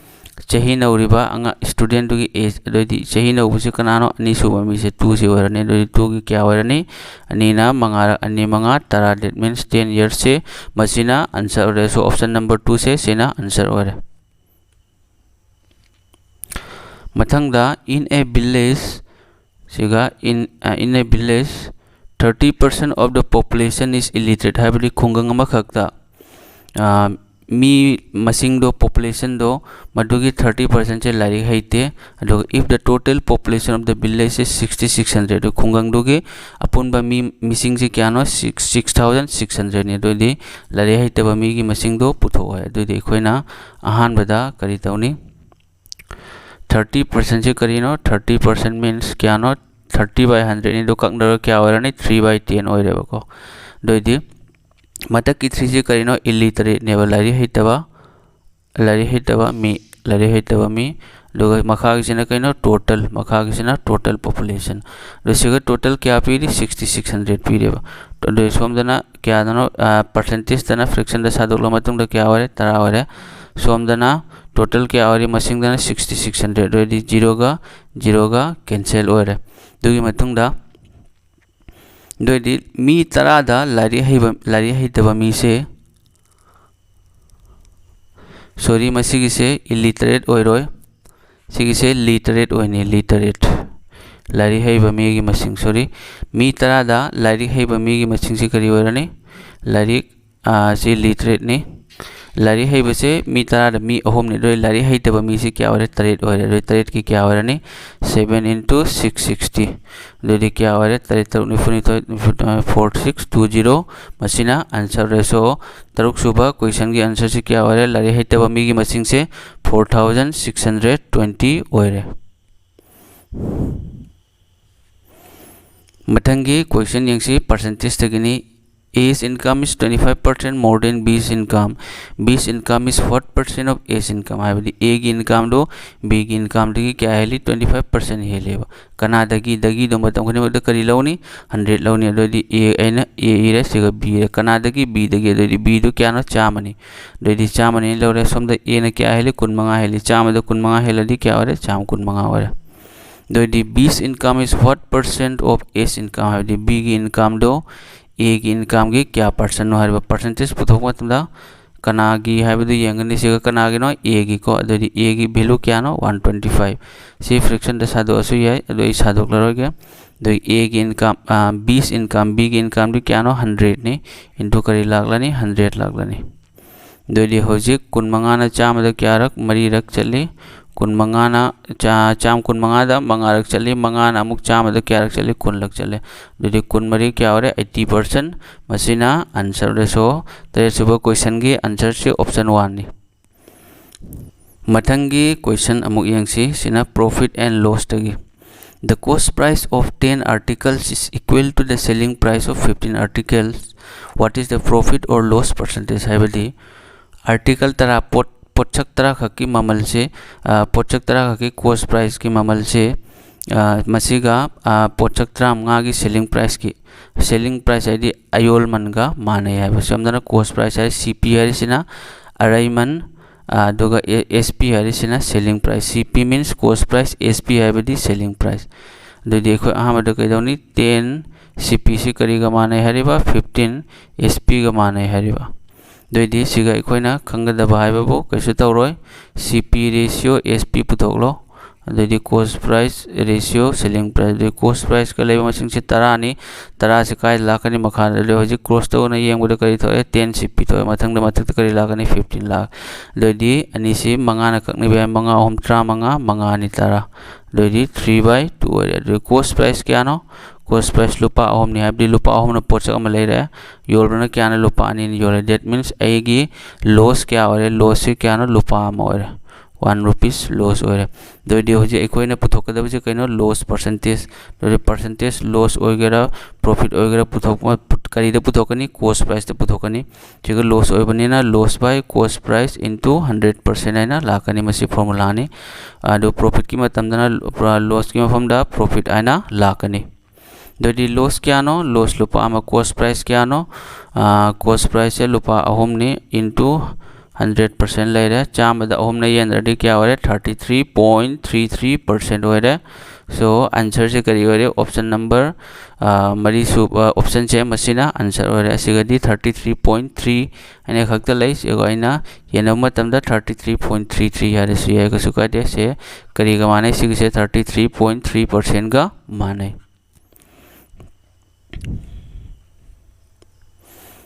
ꯆꯍꯤ ꯅꯧꯔꯤꯕ ꯑꯉꯥꯡ student ꯗꯨꯒꯤ age꯫ ꯑꯗꯨꯑꯣꯏꯗꯤ ꯆꯍꯤ ꯅꯧꯕꯁꯤ ꯀꯅꯥꯅꯣ? ꯑꯅꯤꯁꯨꯕ ꯃꯤꯁꯦ two ꯁꯤ ꯑꯣꯏꯔꯅꯤ꯫ ꯑꯗꯨꯑꯣꯏꯗꯤ two ꯒꯤ ꯀꯌꯥ ꯑꯣꯏꯔꯅꯤ? ꯑꯅꯤꯅ ꯃꯉꯥ, ꯑꯅꯤ ꯃꯉꯥ ꯇꯔꯥ, that means ten years ꯁꯦ ꯃꯁꯤꯅ answer ꯑꯣꯏꯔꯦ꯫ So, option number two ꯁꯦ ꯁꯤꯅ answer ꯑꯣꯏꯔꯦ꯫ ꯃꯊꯪꯗ, in a village ꯁꯤꯒ in, ꯑ, in a village, thirty percent of the population is illiterate ꯍꯥꯏꯕꯗꯤ ꯈꯨꯡꯒꯪ ꯑꯃꯈꯛꯇ, ꯑ, ꯃꯤ ꯃꯁꯤꯡꯗꯣ, populationꯗꯣ, ꯃꯗꯨꯒꯤ thirty percentꯁꯦ ꯂꯥꯏꯔꯤꯛ ꯍꯩꯇꯦ꯫ ꯑꯗꯨꯒ if the total population of the village is sixty six hundred, ꯑꯗꯨ ꯈꯨꯡꯒꯪꯗꯨꯒꯤ ꯑꯄꯨꯟꯕ ꯃꯤ ꯃꯤꯁꯤꯡꯁꯤ ꯀꯌꯥꯅꯣ? Six, six thousand six hundredꯅꯤ꯫ ꯑꯗꯨꯑꯣꯏꯗꯤ ꯂꯥꯏꯔꯤꯛ ꯍꯩꯇꯕ ꯃꯤꯒꯤ ꯃꯁꯤꯡꯗꯣ ꯄꯨꯊꯣꯛꯑꯣ ꯍꯥꯏ꯫ ꯑꯗꯨꯑꯣꯏꯗꯤ ꯑꯩꯈꯣꯏꯅ ꯑꯍꯥꯟꯕꯗ ꯀꯔꯤ ꯇꯧꯅꯤ? Thirty percentꯁꯤ ꯀꯔꯤꯅꯣ? Thirty percent means ꯀꯌꯥꯅꯣ? Thirty by hundredꯅꯤ꯫ ꯑꯗꯨ ꯀꯛꯅꯔꯒ ꯀꯌꯥ ꯑꯣꯏꯔꯅꯤ? Three by ten ꯑꯣꯏꯔꯦꯕꯀꯣ꯫ ꯑꯗꯨꯑꯣꯏꯗꯤ ꯃꯊꯛꯀꯤ threeꯁꯤ ꯀꯀꯔꯤꯅꯣ? Illiterateꯅꯦꯕ, ꯂꯥꯏꯔꯤꯛ ꯍꯩꯇꯕ, ꯂꯥꯏꯔꯤꯛ ꯍꯩꯇꯕ ꯃꯤ, ꯂꯥꯏꯔꯤꯛ ꯍꯩꯇꯕ ꯃꯤ꯫ ꯑꯗꯨꯒ ꯃꯈꯥꯒꯤꯁꯤꯅ ꯀꯩꯅꯣ? Total, ꯃꯈꯥꯒꯤꯁꯤꯅ total population꯫ ꯑꯗꯨ ꯁꯤꯒ total ꯀꯌꯥ ꯄꯤꯔꯤ? Sixty six hundred ꯄꯤꯔꯦꯕ꯫ ꯑꯗꯨ ꯁꯣꯝꯗꯅ ꯀꯌꯥꯗꯅꯣ? ꯑꯥ, percentageꯇꯅ fractionꯗ ꯁꯥꯗꯣꯛꯂ ꯃꯇꯨꯡꯗ ꯀꯌꯥ ꯑꯣꯏꯔꯦ? ꯇꯔꯥ ꯑꯣꯏꯔꯦ꯫ ꯁꯣꯝꯗꯅ total ꯀꯌꯥ ꯑꯣꯏꯔꯤ? ꯃꯁꯤꯡꯗꯅ sixty six hundred ꯑꯣꯏꯔꯗꯤ, zeroꯒ zeroꯒ cancel ꯑꯣꯏꯔꯦ꯫ ꯑꯗꯨꯒꯤ ꯃꯇꯨꯡꯗ, ꯑꯗꯨ ꯑꯣꯏꯔꯗꯤ ꯃꯤ ꯇꯔꯥꯗ ꯂꯥꯏꯔꯤꯛ ꯍꯩꯕ, ꯂꯥꯏꯔꯤꯛ ꯍꯩꯇꯕ ꯃꯤꯁꯦ, sorry, ꯃꯁꯤꯒꯤꯁꯦ illiterate ꯑꯣꯏꯔꯣꯏ, ꯁꯤꯒꯤꯁꯦ literate ꯑꯣꯏꯅꯤ, literate꯫ ꯂꯥꯏꯔꯤꯛ ꯍꯩꯕ ꯃꯤꯒꯤ ꯃꯁꯤꯡ, sorry, ꯃꯤ ꯇꯔꯥꯗ ꯂꯥꯏꯔꯤꯛ ꯍꯩꯕ ꯃꯤꯒꯤ ꯃꯁꯤꯡꯁꯤ ꯀꯔꯤ ꯑꯣꯏꯔꯅꯤ? ꯂꯥꯏꯔꯤꯛ, ꯑꯥ, ꯁꯤ literateꯅꯤ꯫ ꯂꯥꯏꯔꯤꯛ ꯍꯩꯕꯁꯦ ꯃꯤ ꯇꯔꯥꯗ ꯃꯤ ꯑꯍꯨꯝꯅꯤ꯫ ꯑꯗꯨ ꯂꯥꯏꯔꯤꯛ ꯍꯩꯇꯕ ꯃꯤꯁꯦ ꯀꯌꯥ ꯑꯣꯏꯔꯦ? ꯇꯔꯦꯠ ꯑꯣꯏꯔꯦ꯫ ꯑꯗꯨ ꯇꯔꯦꯠꯀꯤ ꯀꯌꯥ ꯑꯣꯏꯔꯅꯤ? Seven into six sixty꯫ ꯑꯗꯨꯗꯤ ꯀꯌꯥ ꯑꯣꯏꯔꯦ? ꯇꯔꯦꯠ ꯇꯔꯨꯛ ꯅꯤꯐꯨꯅꯤꯊꯣꯏ, ꯅꯤꯐꯨ, four six two zero꯫ ꯃꯁꯤꯅ answer ꯑꯣꯏꯔꯦ꯫ So, ꯇꯔꯨꯛ ꯁꯨꯕ questionꯒꯤ answerꯁꯤ ꯀꯌꯥ ꯑꯣꯏꯔꯦ? ꯂꯥꯏꯔꯤꯛ ꯍꯩꯇꯕ ꯃꯤꯒꯤ ꯃꯁꯤꯡꯁꯦ four thousand six hundred twenty ꯑꯣꯏꯔꯦ꯫ ꯃꯊꯪꯒꯤ question ꯌꯦꯡꯁꯤ, percentageꯇꯒꯤꯅꯤ꯫ A's income is twenty five percent more than B's income. B's income is what percent of A's income? ꯍꯥꯏꯕꯗꯤ Aꯒꯤ incomeꯗꯣ Bꯒꯤ incomeꯗꯒꯤ ꯀꯌꯥ ꯍꯦꯜꯂꯤ? Twenty five percent ꯍꯦꯜꯂꯦꯕ꯫ ꯀꯅꯥꯗꯒꯤ? ꯗꯒꯤꯗꯣ ꯃꯇꯝ ꯈꯨꯗꯤꯡꯃꯛꯇ ꯀꯔꯤ ꯂꯧꯅꯤ? Hundred ꯂꯧꯅꯤ꯫ ꯑꯗꯨꯑꯣꯏꯗꯤ A ꯑꯩꯅ A ꯏꯔꯦ, ꯁꯤꯒ B ꯏꯔꯦ꯫ ꯀꯅꯥꯗꯒꯤ? Bꯗꯒꯤ꯫ ꯑꯗꯨꯑꯣꯏꯗꯤ Bꯗꯨ ꯀꯌꯥꯅꯣ? ꯆꯥꯝꯃꯅꯤ꯫ ꯑꯗꯨꯑꯣꯏꯗꯤ ꯆꯥꯝꯃꯅꯤ ꯂꯧꯔꯦ꯫ ꯁꯣꯝꯗ Aꯅ ꯀꯌꯥ ꯍꯦꯜꯂꯤ? ꯀꯨꯟꯃꯉꯥ ꯍꯦꯜꯂꯤ꯫ ꯆꯥꯝꯃꯗ ꯀꯨꯟꯃꯉꯥ ꯍꯦꯜꯂꯗꯤ ꯀꯌꯥ ꯑꯣꯏꯔꯦ? ꯆꯥꯝꯃ ꯀꯨꯟꯃꯉꯥ ꯑꯣꯏꯔꯦ꯫ ꯑꯗꯨꯑꯣꯏꯗꯤ B's income is what percent of A's income? ꯍꯥꯏꯕꯗꯤ Bꯒꯤ incomeꯗꯣ Aꯒꯤ incomeꯒꯤ ꯀꯌꯥ percentꯅꯣ ꯍꯥꯏꯔꯤꯕ percentage ꯄꯨꯊꯣꯛꯄ ꯃꯇꯝꯗ ꯀꯅꯥꯒꯤ ꯍꯥꯏꯕꯗꯨ ꯌꯦꯡꯒꯅꯤ꯫ ꯁꯤꯒ ꯀꯅꯥꯒꯤꯅꯣ? Aꯒꯤꯀꯣ꯫ ꯑꯗꯨꯑꯣꯏꯗꯤ Aꯒꯤ value ꯀꯌꯥꯅꯣ? One twenty five꯫ ꯁꯤ fractionꯗ ꯁꯥꯗꯣꯛꯑꯁꯨ ꯌꯥꯏ, ꯑꯗꯨ ꯑꯩ ꯁꯥꯗꯣꯛꯂꯔꯣꯏꯒꯦ꯫ ꯑꯗꯨ Aꯒꯤ income, ꯑꯥ, B's income, Bꯒꯤ incomeꯗꯤ ꯀꯌꯥꯅꯣ? Hundredꯅꯤ꯫ Into ꯀꯔꯤ ꯂꯥꯛꯂꯅꯤ? Hundred ꯂꯥꯛꯂꯅꯤ꯫ ꯑꯗꯨꯗꯤ ꯍꯧꯖꯤꯛ ꯀꯨꯟꯃꯉꯥꯅ ꯆꯥꯝꯃꯗ ꯀꯌꯥꯔꯛ? ꯃꯔꯤꯔꯛ ꯆꯠꯂꯤ꯫ ꯀꯨꯟꯃꯉꯥꯅ ꯆꯥ-, ꯆꯥꯝ ꯀꯨꯟꯃꯉꯥꯗ ꯃꯉꯥꯔꯛ ꯆꯠꯂꯤ, ꯃꯉꯥꯅ ꯑꯃꯨꯛ ꯆꯥꯝꯃꯗ ꯀꯌꯥꯔꯛ ꯆꯠꯂꯤ? ꯀꯨꯟꯂꯛ ꯆꯠꯂꯤ꯫ ꯑꯗꯨꯗꯤ ꯀꯨꯟꯃꯔꯤ ꯀꯌꯥ ꯑꯣꯏꯔꯦ? Eighty percent꯫ ꯃꯁꯤꯅ answer ꯑꯣꯏꯔꯦ꯫ So, ꯇꯔꯦꯠꯁꯨꯕ questionꯒꯤ answerꯁꯤ option oneꯅꯤ꯫ ꯃꯊꯪꯒꯤ question ꯑꯃꯨꯛ ꯌꯦꯡꯁꯤ꯫ ꯁꯤꯅ profit and lossꯇꯒꯤ꯫ The cost price of ten articles is equal to the selling price of fifteen articles. What is the profit or loss percentage? ꯍꯥꯏꯕꯗꯤ article ꯇꯔꯥ, ꯄꯣꯠ, ꯄꯣꯠꯁꯛ ꯇꯔꯥ ꯈꯛꯀꯤ ꯃꯃꯜꯁꯦ, ꯑ, ꯄꯣꯠꯁꯛ ꯇꯔꯥ ꯈꯛꯀꯤ cost priceꯀꯤ ꯃꯃꯜꯁꯦ, ꯑ, ꯃꯁꯤꯒ, ꯑ, ꯄꯣꯠꯁꯛ ꯇꯔꯥꯃꯉꯥꯒꯤ selling priceꯀꯤ, selling price ꯍꯥꯏꯗꯤ ꯑꯌꯣꯜꯃꯟꯒ ꯃꯥꯟꯅꯩ ꯍꯥꯏꯕ꯫ ꯁꯝꯅ cost price ꯍꯥꯏꯔꯤ, C P ꯍꯥꯏꯔꯤꯁꯤꯅ ꯑꯔꯩꯃꯟ, ꯑ, ꯑꯗꯨꯒ ꯑꯦ-, S P ꯍꯥꯏꯔꯤꯁꯤꯅ selling price꯫ C P means cost price, S P ꯍꯥꯏꯕꯗꯤ selling price꯫ ꯑꯗꯨꯗꯤ ꯑꯩꯈꯣꯏ ꯑꯍꯥꯟꯕꯗ ꯀꯩꯗꯧꯅꯤ? Ten C P ꯁꯤ ꯀꯔꯤꯒ ꯃꯥꯟꯅꯩ ꯍꯥꯏꯔꯤꯕ? Fifteen S P ꯒ ꯃꯥꯟꯅꯩ ꯍꯥꯏꯔꯤꯕ꯫ ꯑꯗꯨꯑꯣꯏꯗꯤ ꯁꯤꯒ ꯑꯩꯈꯣꯏꯅ ꯈꯪꯒꯗꯕ ꯍꯥꯏꯕꯕꯨ ꯀꯩꯁꯨ ꯇꯧꯔꯣꯏ꯫ C P ratio S P ꯄꯨꯊꯣꯛꯂꯣ꯫ ꯑꯗꯨꯑꯣꯏꯗꯤ cost price ratio selling price꯫ ꯑꯗꯨꯗꯤ cost priceꯀ ꯂꯩꯕ ꯃꯁꯤꯡꯁꯦ ꯇꯔꯥꯅꯤ꯫ ꯇꯔꯥꯁꯦ ꯀꯥꯏꯗ ꯂꯥꯛꯀꯅꯤ? ꯃꯈꯥꯗ꯫ ꯑꯗꯨꯗꯤ ꯍꯧꯖꯤꯛ cross ꯇꯧꯅ ꯌꯦꯡꯕꯗ ꯀꯔꯤ ꯊꯣꯛꯑꯦ? Ten C P ꯊꯣꯛꯑꯦ꯫ ꯃꯊꯪꯗ, ꯃꯊꯛꯇ ꯀꯔꯤ ꯂꯥꯛꯀꯅꯤ? Fifteen ꯂꯥꯛ꯫ ꯑꯗꯨꯑꯣꯏꯗꯤ ꯑꯅꯤꯁꯤ ꯃꯉꯥꯅ ꯀꯛꯅꯕ ꯌꯥꯏ꯫ ꯃꯉꯥ ꯑꯍꯨꯝ ꯇꯔꯥꯃꯉꯥ, ꯃꯉꯥ ꯑꯅꯤ ꯇꯔꯥ꯫ ꯑꯗꯨꯑꯣꯏꯗꯤ three by two ꯑꯣꯏꯔꯦ꯫ ꯑꯗꯨꯗꯤ cost price ꯀꯌꯥꯅꯣ? Cost price ꯂꯨꯄꯥ ꯑꯍꯨꯝꯅꯤ ꯍꯥꯏꯕꯗꯤ ꯂꯨꯄꯥ ꯑꯍꯨꯝꯅ ꯄꯣꯠꯁꯛ ꯑꯃ ꯂꯩꯔꯦ꯫ ꯌꯣꯜꯕꯅ ꯀꯌꯥꯅ? ꯂꯨꯄꯥ ꯑꯅꯤꯅ ꯌꯣꯜꯂꯦ꯫ That means ꯑꯩꯒꯤ loss ꯀꯌꯥ ꯑꯣꯏꯔꯦ? Lossꯁꯤ ꯀꯌꯥꯅꯣ? ꯂꯨꯄꯥ ꯑꯃ ꯑꯣꯏꯔꯦ꯫ One rupees loss ꯑꯣꯏꯔꯦ꯫ ꯑꯗꯨꯑꯣꯏꯗꯤ ꯍꯧꯖꯤꯛ ꯑꯩꯈꯣꯏꯅ ꯄꯨꯊꯣꯛꯀꯗꯕꯁꯦ ꯀꯩꯅꯣ? Loss percentage꯫ ꯑꯗꯨꯗꯤ percentage loss ꯑꯣꯏꯒꯦꯔꯥ, profit ꯑꯣꯏꯒꯦꯔꯥ, ꯄꯨꯊꯣꯛꯄ, ꯀꯔꯤꯗ ꯄꯨꯊꯣꯛꯀꯅꯤ? Cost priceꯇ ꯄꯨꯊꯣꯛꯀꯅꯤ꯫ ꯁꯤꯒ loss ꯑꯣꯏꯕꯅꯤꯅ loss by cost price into hundred percent ꯍꯥꯏꯅ ꯂꯥꯛꯀꯅꯤ꯫ ꯃꯁꯤ formulaꯅꯤ꯫ ꯑꯗꯨ profitꯀꯤ ꯃꯇꯝꯗꯅ ꯄꯨꯔꯥ lossꯀꯤ ꯃꯐꯝꯗ profit ꯍꯥꯏꯅ ꯂꯥꯛꯀꯅꯤ꯫ ꯑꯗꯨꯗꯤ loss ꯀꯌꯥꯅꯣ? Loss ꯂꯨꯄꯥ ꯑꯃ꯫ Cost price ꯀꯌꯥꯅꯣ? ꯑꯥ, cost priceꯁꯦ ꯂꯨꯄꯥ ꯑꯍꯨꯝꯅꯤ into hundred percent ꯂꯩꯔꯦ꯫ ꯆꯥꯝꯃꯗ ꯑꯍꯨꯝꯅ ꯌꯦꯟꯅꯔꯗꯤ ꯀꯌꯥ ꯑꯣꯏꯔꯦ? Thirty three point three three percent ꯑꯣꯏꯔꯦ꯫ So, answerꯁꯦ ꯀꯔꯤ ꯑꯣꯏꯔꯦ? Option number, ꯑꯥ, ꯃꯔꯤꯁꯨꯕ, optionꯁꯦ ꯃꯁꯤꯅ answer ꯑꯣꯏꯔꯦ꯫ ꯑꯁꯤꯒꯗꯤ thirty three point three ꯍꯥꯏꯅ ꯈꯛꯇ ꯂꯩ꯫ ꯁꯤꯒ ꯑꯩꯅ ꯌꯦꯟꯅꯕ ꯃꯇꯝꯗ thirty three point three three ꯍꯥꯏꯔꯁꯨ ꯌꯥꯏ, ꯀꯩꯁꯨ ꯀꯥꯏꯗꯦ꯫ ꯁꯦ ꯀꯔꯤꯒ ꯃꯥꯟꯅꯩ? ꯁꯤꯒꯤꯁꯦ thirty three point three percentꯒ ꯃꯥꯟꯅꯩ꯫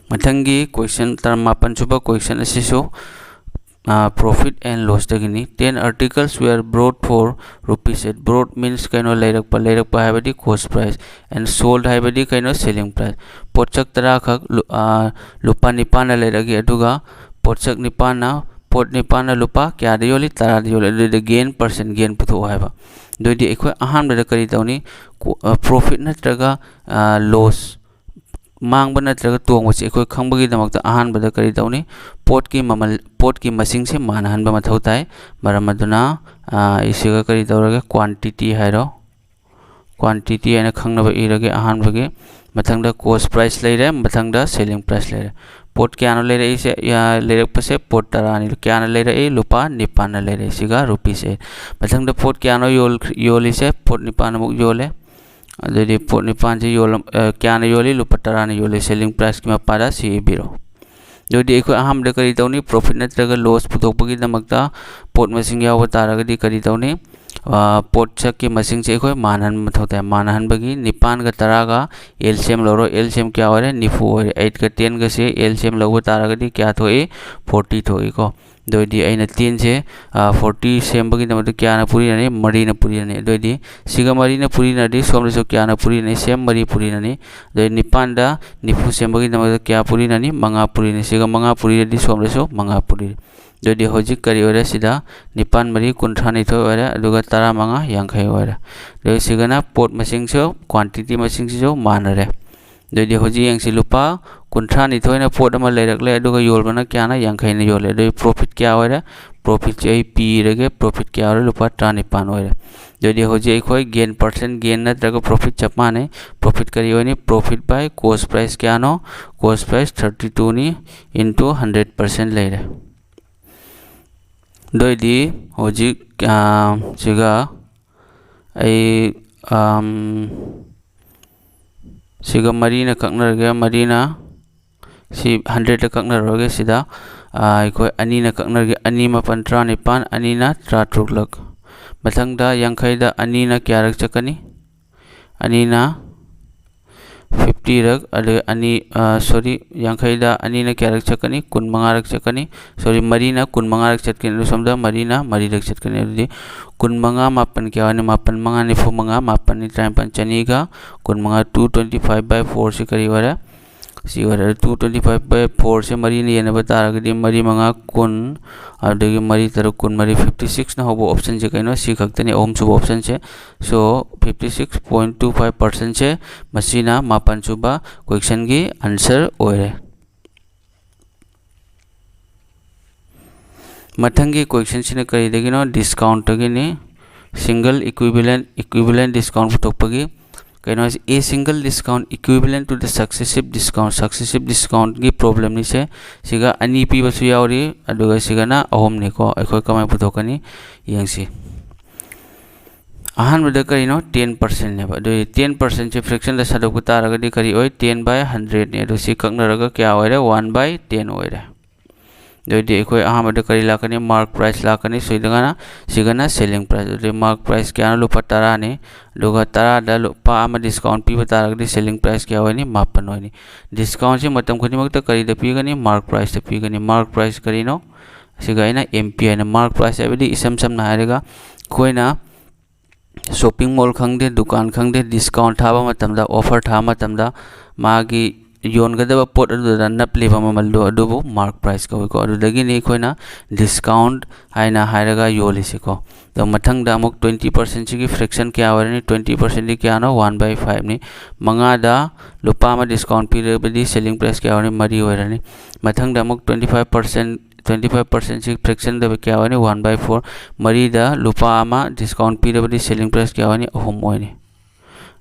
ꯃꯊꯪꯒꯤ ꯀꯣꯏꯁꯟ, ꯇꯔꯥꯃꯥꯄꯟ ꯁꯨꯕ ꯀꯣꯏꯁꯟ ꯑꯁꯤꯁꯨ profit and loss ꯇꯒꯤꯅꯤ꯫ Ten articles were brought for rupees eight. Brought means ꯀꯩꯅꯣ, ꯂꯩꯔꯛꯄ꯫ ꯂꯩꯔꯛꯄ ꯍꯥꯏꯕꯗꯤ cost price, and sold ꯍꯥꯏꯕꯗꯤ ꯀꯩꯅꯣ, selling price꯫ ꯄꯣꯠꯁꯛ ꯇꯔꯥꯈꯛ ꯂꯨꯄꯥ ꯅꯤꯄꯥꯟꯅ ꯂꯩꯔꯛꯏ, ꯑꯗꯨꯒ ꯄꯣꯠꯁꯛ ꯅꯤꯄꯥꯟꯅ, ꯄꯣꯠ ꯅꯤꯄꯥꯟꯅ ꯂꯨꯄꯥ ꯀꯌꯥꯗ ꯌꯣꯜꯂꯤ? ꯇꯔꯥꯗ ꯌꯣꯜꯂꯤ꯫ ꯑꯗꯨꯗ gain, percent gain ꯄꯨꯊꯣꯛꯑꯣ ꯍꯥꯏꯕ꯫ ꯑꯗꯨꯑꯣꯏꯗꯤ ꯑꯩꯈꯣꯏ ꯑꯍꯥꯟꯕꯗ ꯀꯔꯤ ꯇꯧꯅꯤ? Profit ꯅꯠꯇ꯭ꯔꯒ loss, ꯃꯥꯡꯕ ꯅꯠꯇ꯭ꯔꯒ ꯇꯣꯡꯕꯁꯤ ꯑꯩꯈꯣꯏ ꯈꯪꯕꯒꯤꯗꯃꯛꯇ ꯑꯍꯥꯟꯕꯗ ꯀꯔꯤ ꯇꯧꯅꯤ? ꯄꯣꯠꯀꯤ ꯃꯃꯜ, ꯄꯣꯠꯀꯤ ꯃꯁꯤꯡꯁꯦ ꯃꯥꯟꯅꯍꯟꯕ ꯃꯊꯧ ꯇꯥꯏ꯫ ꯃꯔꯝ ꯑꯗꯨꯅ, ꯑ, ꯑꯩ ꯁꯤꯒ ꯀꯔꯤ ꯇꯧꯔꯒꯦ? Quantity ꯍꯥꯏꯔꯣ꯫ Quantity ꯍꯥꯏꯅ ꯈꯪꯅꯕ ꯏꯔꯒꯦ ꯑꯍꯥꯟꯕꯒꯤ꯫ ꯃꯊꯪꯗ cost price ꯂꯩꯔꯦ, ꯃꯊꯪꯗ selling price ꯂꯩꯔꯦ꯫ ꯄꯣꯠ ꯀꯌꯥꯅꯣ ꯂꯩꯔꯛꯏꯁꯦ? ꯌꯥ-, ꯂꯩꯔꯛꯄꯁꯦ ꯄꯣꯠ ꯇꯔꯥꯅꯤ꯫ ꯀꯌꯥꯅ ꯂꯩꯔꯛꯏ? ꯂꯨꯄꯥ ꯅꯤꯄꯥꯟꯅ ꯂꯩꯔꯛꯏ꯫ ꯁꯤꯒ rupees eight꯫ ꯃꯊꯪꯗ ꯄꯣꯠ ꯀꯌꯥꯅꯣ ꯌꯣꯜ-, ꯌꯣꯜꯂꯤꯁꯦ? ꯄꯣꯠ ꯅꯤꯄꯥꯟ ꯑꯃꯨꯛ ꯌꯣꯜꯂꯦ꯫ ꯑꯗꯨꯗꯤ ꯄꯣꯠ ꯅꯤꯄꯥꯟꯁꯤ ꯌꯣꯜꯂꯝ-, ꯑ, ꯀꯌꯥꯅ ꯌꯣꯜꯂꯤ? ꯂꯨꯄꯥ ꯇꯔꯥꯅ ꯌꯣꯜꯂꯤ꯫ Selling priceꯀꯤ ꯃꯄꯥꯗ ꯁꯤ ꯏꯕꯤꯔꯣ꯫ ꯑꯗꯨꯗꯤ ꯑꯩꯈꯣꯏ ꯑꯍꯥꯟꯕꯗ ꯀꯔꯤ ꯇꯧꯅꯤ? Profit ꯅꯠꯇ꯭ꯔꯒ loss ꯄꯨꯊꯣꯛꯄꯒꯤꯗꯃꯛꯇ ꯄꯣꯠ ꯃꯁꯤꯡ ꯌꯥꯎꯕ ꯇꯥꯔꯒꯗꯤ ꯀꯔꯤ ꯇꯧꯅꯤ? ꯑ, ꯄꯣꯠꯁꯛꯀꯤ ꯃꯁꯤꯡꯁꯦ ꯑꯩꯈꯣꯏ ꯃꯥꯟꯅꯍꯟꯕ ꯃꯊꯧ ꯇꯥꯏ꯫ ꯃꯥꯟꯅꯍꯟꯕꯒꯤ ꯅꯤꯄꯥꯟꯒ ꯇꯔꯥꯒ LCM ꯂꯧꯔꯣ꯫ LCM ꯀꯌꯥ ꯑꯣꯏꯔꯦ? ꯅꯤꯐꯨ ꯑꯣꯏꯔꯦ꯫ Eightꯀ tenꯒꯁꯦ LCM ꯂꯧꯕ ꯇꯥꯔꯒꯗꯤ ꯀꯌꯥ ꯊꯣꯛꯏ? Forty ꯊꯣꯛꯏꯀꯣ꯫ ꯑꯗꯨ ꯑꯣꯏꯗꯤ ꯑꯩꯅ tenꯁꯦ, ꯑ, forty ꯁꯦꯝꯕꯒꯤꯗꯃꯛꯇ ꯀꯌꯥꯅ ꯄꯨꯔꯤꯅꯅꯤ? ꯃꯔꯤꯅ ꯄꯨꯔꯤꯅꯅꯤ꯫ ꯑꯗꯨ ꯑꯣꯏꯗꯤ ꯁꯤꯒ ꯃꯔꯤꯅ ꯄꯨꯔꯤꯅꯗꯤ ꯁꯣꯝꯗꯁꯨ ꯀꯌꯥꯅ ꯄꯨꯔꯤꯅꯅꯤ? Same ꯃꯔꯤ ꯄꯨꯔꯤꯅꯅꯤ꯫ ꯑꯗꯨ ꯑꯣꯏꯗꯤ ꯅꯤꯄꯥꯟꯗ ꯅꯤꯐꯨ ꯁꯦꯝꯕꯒꯤꯗꯃꯛꯇ ꯀꯌꯥ ꯄꯨꯔꯤꯅꯅꯤ? ꯃꯉꯥ ꯄꯨꯔꯤꯅꯤ꯫ ꯁꯤꯒ ꯃꯉꯥ ꯄꯨꯔꯤꯔꯗꯤ ꯁꯣꯝꯗꯁꯨ ꯃꯉꯥ ꯄꯨꯔꯤꯅꯤ꯫ ꯑꯗꯨ ꯑꯣꯏꯗꯤ ꯍꯧꯖꯤꯛ ꯀꯔꯤ ꯑꯣꯏꯔꯦ? ꯁꯤꯗ ꯅꯤꯄꯥꯟ ꯃꯔꯤ ꯀꯨꯟꯊ꯭ꯔꯥꯅꯤꯊꯣꯏ ꯑꯣꯏꯔꯦ, ꯑꯗꯨꯒ ꯇꯔꯥꯃꯉꯥ ꯌꯥꯡꯈꯩ ꯑꯣꯏꯔꯦ꯫ ꯑꯗꯨ ꯁꯤꯒꯅ ꯄꯣꯠ ꯃꯁꯤꯡꯁꯨ, quantity ꯃꯁꯤꯡꯁꯤꯁꯨ ꯃꯥꯟꯅꯔꯦ꯫ ꯑꯗꯨꯑꯣꯏꯗꯤ ꯍꯧꯖꯤꯛ ꯌꯦꯡꯁꯤ, ꯂꯨꯄꯥ ꯀꯨꯟꯊ꯭ꯔꯥꯅꯤꯊꯣꯏꯅ ꯄꯣꯠ ꯑꯃ ꯂꯩꯔꯛꯂꯦ, ꯑꯗꯨꯒ ꯌꯣꯜꯕꯅ ꯀꯌꯥꯅ? ꯌꯥꯡꯈꯩꯅ ꯌꯣꯜꯂꯦ꯫ ꯑꯗꯨꯗꯤ profit ꯀꯌꯥ ꯑꯣꯏꯔꯦ? Profitꯁꯦ ꯑꯩ ꯄꯤꯔꯒꯦ, profit ꯀꯌꯥ ꯑꯣꯏꯔꯦ? ꯂꯨꯄꯥ ꯇꯔꯥꯅꯤꯄꯥꯟ ꯑꯣꯏꯔꯦ꯫ ꯑꯗꯨꯑꯣꯏꯗꯤ ꯍꯧꯖꯤꯛ ꯑꯩꯈꯣꯏ gain, percent gain ꯅꯠꯇ꯭ꯔꯒ profit ꯆꯞ ꯃꯥꯟꯅꯩ꯫ Profit ꯀꯔꯤ ꯑꯣꯏꯅꯤ? Profit by cost price ꯀꯌꯥꯅꯣ? Cost price thirty twoꯅꯤ, into hundred percent ꯂꯩꯔꯦ꯫ ꯑꯗꯨꯑꯣꯏꯗꯤ ꯍꯧꯖꯤꯛ, ꯑꯥ, ꯁꯤꯒ ꯑꯩ, ꯑꯝ, ꯁꯤꯒ ꯃꯔꯤꯅ ꯀꯛꯅꯔꯒꯦ, ꯃꯔꯤꯅ ꯁꯤ hundredꯇ ꯀꯛꯅꯔꯨꯔꯒꯦ꯫ ꯁꯤꯗ, ꯑꯥ, ꯑꯩꯈꯣꯏ ꯑꯅꯤꯅ ꯀꯛꯅꯔꯒꯦ, ꯑꯅꯤ ꯃꯥꯄꯟ ꯇꯔꯥꯅꯤꯄꯥꯟ, ꯑꯅꯤꯅ ꯇꯔꯥꯇꯔꯨꯛꯂꯛ꯫ ꯃꯊꯪꯗ ꯌꯥꯡꯈꯩꯗ ꯑꯅꯤꯅ ꯀꯌꯥꯔꯛ ꯆꯠꯀꯅꯤ? ꯑꯅꯤꯅ ꯐꯤꯐꯇꯤꯔꯛ, ꯑꯗꯨꯒ ꯑꯅꯤ, ꯁꯣꯔꯤ, ꯌꯥꯡꯈꯩꯗ ꯑꯅꯤꯅ ꯀꯌꯥꯔꯛ ꯆꯠꯀꯅꯤ? ꯀꯨꯟꯃꯉꯥꯔꯛ ꯆꯠꯀꯅꯤ꯫ ꯁꯣꯔꯤ, ꯃꯔꯤꯅ ꯀꯨꯟꯃꯉꯥꯔꯛ ꯆꯠꯀꯅꯤ꯫ ꯑꯗꯨ ꯁꯣꯝꯗ ꯃꯔꯤꯅ ꯃꯔꯤꯔꯛ ꯆꯠꯀꯅꯤ꯫ ꯑꯗꯨꯗꯤ ꯀꯨꯟꯃꯉꯥ ꯃꯥꯄꯟ ꯀꯌꯥ ꯑꯣꯏꯅꯤ? ꯃꯥꯄꯟ ꯃꯉꯥ ꯅꯤꯐꯨ ꯃꯉꯥ, ꯃꯥꯄꯟꯅꯤ ꯇꯔꯥꯅꯤꯄꯥꯟ, ꯆꯅꯤꯒ ꯀꯨꯟꯃꯉꯥ, two twenty five by four ꯁꯤ ꯀꯔꯤ ꯑꯣꯏꯔꯦ? ꯁꯤ ꯑꯣꯏꯔꯦ꯫ Two twenty five by four ꯁꯦ ꯃꯔꯤꯅ ꯌꯦꯟꯅꯕ ꯇꯥꯔꯒꯗꯤ ꯃꯔꯤ ꯃꯉꯥ ꯀꯨꯟ, ꯑꯗꯨꯗꯒꯤ ꯃꯔꯤ ꯇꯔꯨꯛ ꯀꯨꯟꯃꯔꯤ, fifty sixꯅ ꯍꯧꯕ optionꯁꯦ ꯀꯩꯅꯣ? ꯁꯤ ꯈꯛꯇꯅꯤ, ꯑꯍꯨꯝꯁꯨꯕ optionꯁꯦ꯫ So, fifty six point two five percentꯁꯦ ꯃꯁꯤꯅ ꯃꯥꯄꯟꯁꯨꯕ questionꯒꯤ answer ꯑꯣꯏꯔꯦ꯫ ꯃꯊꯪꯒꯤ questionꯁꯤꯅ ꯀꯔꯤꯗꯒꯤꯅꯣ? Discountꯇꯒꯤꯅꯤ꯫ Single equivalent, equivalent discount ꯄꯨꯊꯣꯛꯄꯒꯤ ꯀꯩꯅꯣ ꯍꯥꯏꯁꯦ, a single discount equivalent to the successive discount, successive discountꯀꯤ problemꯅꯤꯁꯦ꯫ ꯁꯤꯒ ꯑꯅꯤ ꯄꯤꯕꯁꯨ ꯌꯥꯎꯔꯤ, ꯑꯗꯨꯒ ꯁꯤꯒꯅ ꯑꯍꯨꯝꯅꯤꯀꯣ꯫ ꯑꯩꯈꯣꯏ ꯀꯃꯥꯏꯅ ꯄꯨꯊꯣꯛꯀꯅꯤ ꯌꯦꯡꯁꯤ꯫ ꯑꯍꯥꯟꯕꯗ ꯀꯔꯤꯅꯣ? Ten percentꯅꯦꯕ꯫ ꯑꯗꯨꯗꯤ ten percentꯁꯦ fractionꯗ ꯁꯥꯗꯣꯛꯄ ꯇꯥꯔꯒꯗꯤ ꯀꯔꯤ ꯑꯣꯏ? Ten by hundredꯅꯤ꯫ ꯑꯗꯨ ꯁꯤ ꯀꯛꯅꯔꯒ ꯀꯌꯥ ꯑꯣꯏꯔꯦ? One by ten ꯑꯣꯏꯔꯦ꯫ ꯑꯗꯨꯑꯣꯏꯗꯤ ꯑꯩꯈꯣꯏ ꯑꯍꯥꯟꯕꯗ ꯀꯔꯤ ꯂꯥꯛꯀꯅꯤ? Mark price ꯂꯥꯛꯀꯅꯤ꯫ ꯁꯤꯗꯒꯅ, ꯁꯤꯒꯅ selling price꯫ ꯑꯗꯨꯗꯤ mark price ꯀꯌꯥꯅꯣ? ꯂꯨꯄꯥ ꯇꯔꯥꯅꯤ꯫ ꯑꯗꯨꯒ ꯇꯔꯥꯗ ꯂꯨꯄꯥ ꯑꯃ discount ꯄꯤꯕ ꯇꯥꯔꯒꯗꯤ selling price ꯀꯌꯥ ꯑꯣꯏꯅꯤ? ꯃꯥꯄꯟ ꯑꯣꯏꯅꯤ꯫ Discountꯁꯤ ꯃꯇꯝ ꯈꯨꯗꯤꯡꯃꯛꯇ ꯀꯔꯤꯗ ꯄꯤꯒꯅꯤ? Mark priceꯇ ꯄꯤꯒꯅꯤ꯫ Mark price ꯀꯔꯤꯅꯣ? ꯁꯤꯒ ꯑꯩꯅ M P ꯍꯥꯏꯅ, mark price ꯍꯥꯏꯕꯗꯤ ꯏꯁꯝ ꯁꯝꯅ ꯍꯥꯏꯔꯒ ꯑꯩꯈꯣꯏꯅ shopping mall ꯈꯪꯗꯦ, ꯗꯨꯀꯥꯟ ꯈꯪꯗꯦ, discount ꯊꯥꯕ ꯃꯇꯝꯗ, offer ꯊꯥꯕ ꯃꯇꯝꯗ ꯃꯥꯒꯤ ꯌꯣꯟꯒꯗꯕ ꯄꯣꯠ ꯑꯗꯨꯗ ꯅꯞꯂꯤꯕ ꯃꯃꯜꯗꯣ ꯑꯗꯨꯕꯨ mark price ꯀꯧꯏꯀꯣ꯫ ꯑꯗꯨꯗꯒꯤꯅꯤ ꯑꯩꯈꯣꯏꯅ discount ꯍꯥꯏꯅ ꯍꯥꯏꯔꯒ ꯌꯣꯜꯂꯤꯁꯤꯀꯣ꯫ ꯑꯗꯣ ꯃꯊꯪꯗ ꯑꯃꯨꯛ twenty percentꯁꯤꯒꯤ fraction ꯀꯌꯥ ꯑꯣꯏꯔꯅꯤ? Twenty percentꯗꯤ ꯀꯌꯥꯅꯣ? One by fiveꯅꯤ꯫ ꯃꯉꯥꯗ ꯂꯨꯄꯥ ꯑꯃ discount ꯄꯤꯔꯕꯗꯤ selling price ꯀꯌꯥ ꯑꯣꯏꯔꯅꯤ? ꯃꯔꯤ ꯑꯣꯏꯔꯅꯤ꯫ ꯃꯊꯪꯗ ꯑꯃꯨꯛ twenty five percent, twenty five percentꯁꯤ fractionꯗ ꯀꯌꯥ ꯑꯣꯏꯅꯤ? One by four꯫ ꯃꯔꯤꯗ ꯂꯨꯄꯥ ꯑꯃ discount ꯄꯤꯔꯕꯗꯤ selling price ꯀꯌꯥ ꯑꯣꯏꯅꯤ? ꯑꯍꯨꯝ ꯑꯣꯏꯅꯤ꯫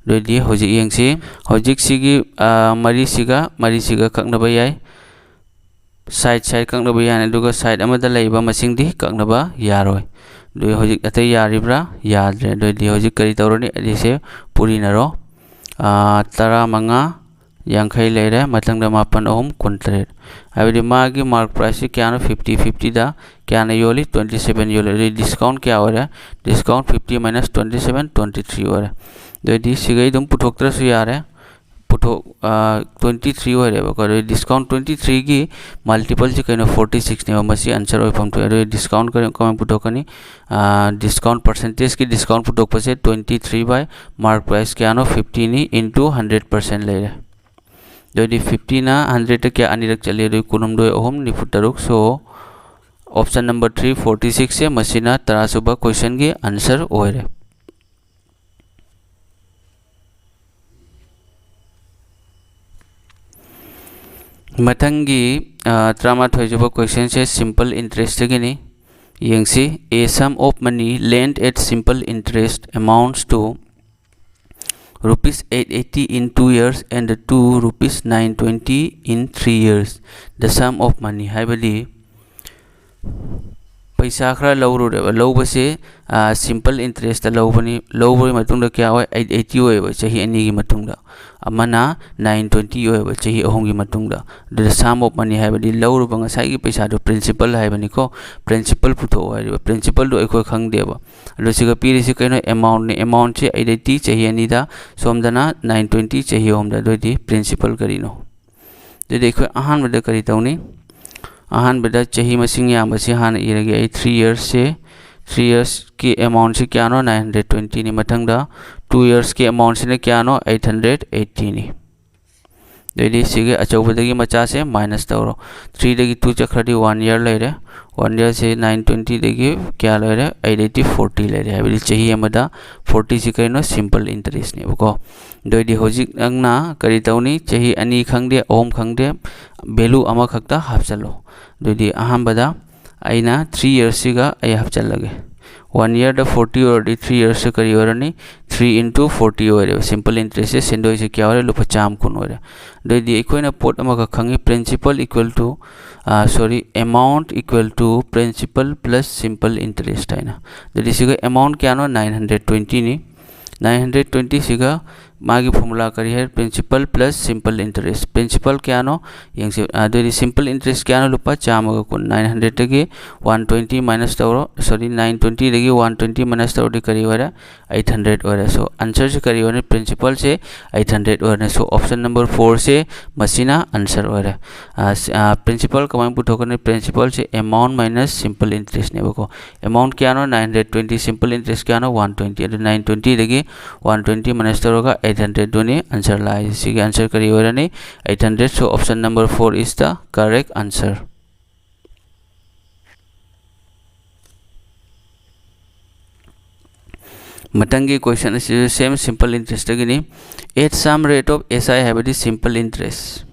ꯑꯗꯨꯗꯤ ꯍꯧꯖꯤꯛ ꯌꯦꯡꯁꯤ꯫ ꯍꯧꯖꯤꯛꯁꯤꯒꯤ, ꯑ, ꯃꯔꯤꯁꯤꯒ ꯃꯔꯤꯁꯤꯒ ꯀꯛꯅꯕ ꯌꯥꯏ꯫ Side side ꯀꯛꯅꯕ ꯌꯥꯅꯤ, ꯑꯗꯨꯒ side ꯑꯃꯗ ꯂꯩꯕ ꯃꯁꯤꯡꯗꯤ ꯀꯛꯅꯕ ꯌꯥꯔꯣꯏ꯫ ꯑꯗꯨ ꯍꯧꯖꯤꯛ ꯑꯇꯩ ꯌꯥꯔꯤꯕ꯭ꯔꯥ? ꯌꯥꯗ꯭ꯔꯦ꯫ ꯑꯗꯨꯑꯣꯏꯗꯤ ꯍꯧꯖꯤꯛ ꯀꯔꯤ ꯇꯧꯔꯅꯤ? ꯑꯅꯤꯁꯦ ꯄꯨꯔꯤꯅꯔꯣ꯫ ꯑ, ꯇꯔꯥꯃꯉꯥ, ꯌꯥꯡꯈꯩ ꯂꯩꯔꯦ, ꯃꯊꯪꯗ ꯃꯥꯄꯟ ꯑꯍꯨꯝ ꯀꯨꯟꯇꯔꯦꯠ꯫ ꯍꯥꯏꯕꯗꯤ ꯃꯥꯒꯤ mark priceꯁꯤ ꯀꯌꯥꯅꯣ? Fifty, fiftyꯗ ꯀꯌꯥꯅ ꯌꯣꯜꯂꯤ? Twenty seven ꯌꯣꯜꯂꯤ꯫ ꯑꯗꯨꯗꯤ discount ꯀꯌꯥ ꯑꯣꯏꯔꯦ? Discount fifty minus twenty seven, twenty three ꯑꯣꯏꯔꯦ꯫ ꯑꯗꯨꯑꯣꯏꯗꯤ ꯁꯤꯈꯩ ꯑꯗꯨꯝ ꯄꯨꯊꯣꯛꯇ꯭ꯔꯁꯨ ꯌꯥꯔꯦ꯫ ꯄꯨꯊꯣꯛ ꯇ꯭ꯋꯦꯟꯇꯤ ꯊ꯭ꯔꯤ ꯑꯣꯏꯔꯦꯕꯀꯣ꯫ ꯑꯗꯨꯗꯤ ꯗꯤꯁꯀꯥꯎꯟ ꯇ꯭ꯋꯦꯟꯇꯤ ꯊ꯭ꯔꯤꯒꯤ ꯃꯜꯇꯤꯄꯜꯁꯤ ꯀꯩꯅꯣ? ꯐꯣꯔꯇꯤ ꯁꯤꯛꯁꯅꯦꯕ꯫ ꯃꯁꯤ ꯑꯟꯁꯔ ꯑꯣꯏꯐꯝ ꯊꯣꯛꯑꯦ꯫ ꯑꯗꯨꯗꯤ ꯗꯤꯁꯀꯥꯎꯟ ꯀꯔꯤ- ꯀꯃꯥꯏꯅ ꯄꯨꯊꯣꯛꯀꯅꯤ? ꯗꯤꯁꯀꯥꯎꯟ ꯄꯥꯔꯁꯦꯟꯇꯦꯖꯀꯤ ꯗꯤꯁꯀꯥꯎꯟ ꯄꯨꯊꯣꯛꯄꯁꯦ twenty three by mark price ꯀꯌꯥꯅꯣ? ꯐꯤꯐꯇꯤꯅꯤ ꯏꯟꯇꯨ ꯍꯟꯗ꯭ꯔꯦꯠ ꯄꯥꯔꯁꯦꯟ ꯂꯩꯔꯦ꯫ ꯑꯗꯨꯑꯣꯏꯗꯤ ꯐꯤꯐꯇꯤꯅ ꯍꯟꯗ꯭ꯔꯦꯠꯇ ꯀꯌꯥ? ꯑꯅꯤꯔꯛ ꯆꯠꯂꯤ꯫ ꯑꯗꯨꯗꯤ ꯀꯨꯟꯍꯨꯝꯗꯣꯏ ꯑꯍꯨꯝ ꯅꯤꯐꯨ ꯇꯔꯨꯛ꯫ So option number three, forty sixꯁꯦ ꯃꯁꯤꯅ ꯇꯔꯥꯁꯨꯕ ꯀꯣꯏꯁꯟꯒꯤ ꯑꯟꯁꯔ ꯑꯣꯏꯔꯦ꯫ ꯃꯊꯪꯒꯤ ꯇꯔꯥꯃꯥꯊꯣꯏꯁꯨꯕ ꯀꯣꯏꯁꯟꯁꯦ ꯁꯤꯝꯄꯜ ꯏꯟꯇꯔꯦꯁꯇꯒꯤꯅꯤ꯫ ꯌꯦꯡꯁꯤ꯫ A sum of money lent at simple interest amounts to rupees eight eighty in two years and two rupees nine twenty in three years. The sum of money ꯍꯥꯏꯕꯗꯤ ꯄꯩꯁꯥ ꯈꯔ ꯂꯧꯔꯨꯔꯦꯕ꯫ ꯂꯧꯕꯁꯦ simple interest ꯂꯧꯕꯅꯤ꯫ ꯂꯧꯕꯒꯤ ꯃꯇꯨꯡꯗ ꯀꯌꯥ ꯑꯣꯏ? ꯑꯩꯠ ꯑꯩꯠꯇꯤ ꯑꯣꯏꯌꯦꯕ ꯆꯍꯤ ꯑꯅꯤꯒꯤ ꯃꯇꯨꯡꯗ꯫ ꯑꯃꯅ ꯅꯥꯏꯟ ꯇ꯭ꯋꯦꯟꯇꯤ ꯑꯣꯏꯌꯦꯕ ꯆꯍꯤ ꯑꯍꯨꯝꯒꯤ ꯃꯇꯨꯡꯗ꯫ ꯑꯗꯨꯗ sum of money ꯍꯥꯏꯕꯗꯤ ꯂꯧꯔꯨꯕ ꯉꯁꯥꯏꯒꯤ ꯄꯩꯁꯥꯗꯣ, ꯄ꯭ꯔꯤꯟꯁꯤꯄꯜ ꯍꯥꯏꯕꯅꯤꯀꯣ꯫ ꯄ꯭ꯔꯤꯟꯁꯤꯄꯜ ꯄꯨꯊꯣꯛꯑꯣ ꯍꯥꯏꯔꯤꯕ꯫ ꯄ꯭ꯔꯤꯟꯁꯤꯄꯜꯗꯣ ꯑꯩꯈꯣꯏ ꯈꯪꯗꯦꯕ꯫ ꯑꯗꯣ ꯁꯤꯒ ꯄꯤꯔꯤꯁꯤ ꯀꯩꯅꯣ? ꯑꯦꯃꯥꯎꯟꯅꯤ꯫ ꯑꯦꯃꯥꯎꯟꯁꯦ ꯑꯩꯠ ꯑꯩꯠꯇꯤ ꯆꯍꯤ ꯑꯅꯤꯗ, ꯁꯣꯝꯗꯅ ꯅꯥꯏꯟ ꯇ꯭ꯋꯦꯟꯇꯤ ꯆꯍꯤ ꯑꯍꯨꯝꯗ꯫ ꯑꯗꯨꯑꯣꯏꯗꯤ ꯄ꯭ꯔꯤꯟꯁꯤꯄꯜ ꯀꯔꯤꯅꯣ? ꯑꯗꯨꯗꯤ ꯑꯩꯈꯣꯏ ꯑꯍꯥꯟꯕꯗ ꯀꯔꯤ ꯇꯧꯅꯤ? ꯑꯍꯥꯟꯕꯗ ꯆꯍꯤ ꯃꯁꯤꯡ ꯌꯥꯝꯕꯁꯤ ꯍꯥꯟꯅ ꯏꯔꯒꯦ ꯑꯩ꯫ ꯊ꯭ꯔꯤ ꯏꯌꯔꯁꯁꯦ, ꯊ꯭ꯔꯤ ꯏꯌꯔꯁꯀꯤ ꯑꯦꯃꯥꯎꯟꯁꯤ ꯀꯌꯥꯅꯣ? ꯅꯥꯏꯟ ꯍꯟꯗ꯭ꯔꯦꯠ ꯇ꯭ꯋꯦꯟꯇꯤꯅꯤ꯫ ꯃꯊꯪꯗ ꯇꯨ ꯏꯌꯔꯁꯀꯤ ꯑꯦꯃꯥꯎꯟꯁꯤꯅ ꯀꯌꯥꯅꯣ? ꯑꯩꯠ ꯍꯟꯗ꯭ꯔꯦꯠ ꯑꯩꯠꯇꯤꯅꯤ꯫ ꯑꯗꯩꯗꯤ ꯁꯤꯒꯤ ꯑꯆꯧꯕꯗꯒꯤ ꯃꯆꯥꯁꯦ ꯃꯥꯏꯅꯁ ꯇꯧꯔꯣ꯫ ꯊ꯭ꯔꯤꯗꯒꯤ ꯇꯨ ꯆꯠꯈ꯭ꯔꯗꯤ ꯋꯥꯟ ꯏꯌꯔ ꯂꯩꯔꯦ꯫ ꯋꯥꯟ ꯏꯌꯔꯁꯦ ꯅꯥꯏꯟ ꯇ꯭ꯋꯦꯟꯇꯤꯗꯒꯤ ꯀꯌꯥ ꯂꯩꯔꯦ? ꯑꯩꯠ ꯑꯩꯠꯇꯤ, ꯐꯣꯔꯇꯤ ꯂꯩꯔꯦ꯫ ꯍꯥꯏꯕꯗꯤ ꯆꯍꯤ ꯑꯃꯗ ꯐꯣꯔꯇꯤꯁꯤ ꯀꯩꯅꯣ? ꯁꯤꯝꯄꯜ ꯏꯟꯇꯔꯦꯁꯅꯦꯕꯀꯣ꯫ ꯑꯗꯨꯑꯣꯏꯗꯤ ꯍꯧꯖꯤꯛ ꯅꯪꯅ ꯀꯔꯤ ꯇꯧꯅꯤ? ꯆꯍꯤ ꯑꯅꯤ ꯈꯪꯗꯦ, ꯑꯍꯨꯝ ꯈꯪꯗꯦ, ꯚꯦꯂꯨ ꯑꯃꯈꯛꯇ ꯍꯥꯞꯆꯜꯂꯣ꯫ ꯑꯗꯨꯑꯣꯏꯗꯤ ꯑꯍꯥꯟꯕꯗ ꯑꯩꯅ ꯊ꯭ꯔꯤ ꯏꯌꯔꯁꯁꯤꯒ ꯑꯩ ꯍꯥꯞꯆꯜꯂꯒꯦ꯫ ꯋꯥꯟ ꯏꯌꯔꯗ ꯐꯣꯔꯇꯤ ꯑꯣꯏꯔꯗꯤ ꯊ꯭ꯔꯤ ꯏꯌꯔꯁꯁꯦ ꯀꯔꯤ ꯑꯣꯏꯔꯅꯤ? ꯊ꯭ꯔꯤ ꯏꯟꯇꯨ ꯐꯣꯔꯇꯤ ꯑꯣꯏꯔꯦꯕ꯫ ꯁꯤꯝꯄꯜ ꯏꯟꯇꯔꯦꯁꯁꯦ, ꯁꯦꯟꯗꯣꯏꯁꯦ ꯀꯌꯥ ꯑꯣꯏꯔꯦ? ꯂꯨꯄꯥ ꯆꯥꯝꯃ ꯀꯨꯟ ꯑꯣꯏꯔꯦ꯫ ꯑꯗꯨꯑꯣꯏꯗꯤ ꯑꯩꯈꯣꯏꯅ ꯄꯣꯠ ꯑꯃꯈꯛ ꯈꯪꯉꯤ, principal equal to, sorry, amount equal to principal plus simple interest ꯍꯥꯏꯅ꯫ ꯑꯗꯨꯗꯤ ꯁꯤꯒ ꯑꯦꯃꯥꯎꯟ ꯀꯌꯥꯅꯣ? ꯅꯥꯏꯟ ꯍꯟꯗ꯭ꯔꯦꯠ ꯇ꯭ꯋꯦꯟꯇꯤꯅꯤ꯫ ꯅꯥꯏꯟ ꯍꯟꯗ꯭ꯔꯦꯠ ꯇ꯭ꯋꯦꯟꯇꯤꯁꯤꯒ ꯃꯥꯒꯤ formula ꯀꯔꯤ ꯍꯥꯏ? Principal plus simple interest꯫ Principal ꯀꯌꯥꯅꯣ ꯌꯦꯡꯁꯤ꯫ ꯑꯗꯨꯗꯤ simple interest ꯀꯌꯥꯅꯣ? ꯂꯨꯄꯥ ꯆꯥꯝꯃꯒ ꯀꯨꯟ꯫ Nine hundredꯇꯒꯤ one twenty minus ꯇꯧꯔꯣ, sorry, nine twentyꯗꯒꯤ one twenty minus ꯇꯧꯔꯗꯤ ꯀꯔꯤ ꯑꯣꯏꯔꯦ? Eight hundred ꯑꯣꯏꯔꯦ꯫ So answerꯁꯦ ꯀꯔꯤ ꯑꯣꯏꯔꯦ? Principalꯁꯦ eight hundred ꯑꯣꯏꯔꯦ꯫ So option number fourꯁꯦ ꯃꯁꯤꯅ answer ꯑꯣꯏꯔꯦ꯫ Principal ꯀꯃꯥꯏꯅ ꯄꯨꯊꯣꯛꯀꯅꯤ? Principalꯁꯦ amount minus simple interestꯅꯦꯕꯀꯣ꯫ Amount ꯀꯌꯥꯅꯣ? Nine hundred twenty꯫ Simple interest ꯀꯌꯥꯅꯣ? One twenty꯫ ꯑꯗꯨ nine twentyꯗꯒꯤ one twenty minus ꯇꯧꯔꯒ eight hundredꯗꯨꯅꯤ answer ꯂꯥꯛꯏꯁꯦ꯫ ꯁꯤꯒꯤ answer ꯀꯔꯤ ꯑꯣꯏꯔꯅꯤ? Eight hundred꯫ So option number four is the correct answer꯫ ꯃꯊꯪꯒꯤ question ꯑꯁꯤꯁꯨ same simple interestꯇꯒꯤꯅꯤ꯫ At some rate of S I ꯍꯥꯏꯕꯗꯤ simple interest,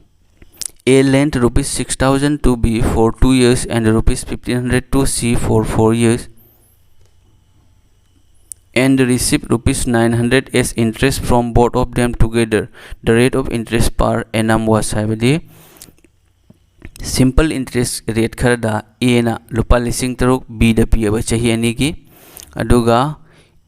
a lent rupees six thousand to B for two years and rupees fifteen hundred to C for four years, and receive rupees nine hundred as interest from both of them together, the rate of interest per annum was ꯍꯥꯏꯕꯗꯤ simple interest rate ꯈꯔꯗ Aꯅ ꯂꯨꯄꯥ ꯂꯤꯁꯤꯡ ꯇꯔꯨꯛ Bꯗ ꯄꯤꯑꯕ ꯆꯍꯤ ꯑꯅꯤꯒꯤ꯫ ꯑꯗꯨꯒ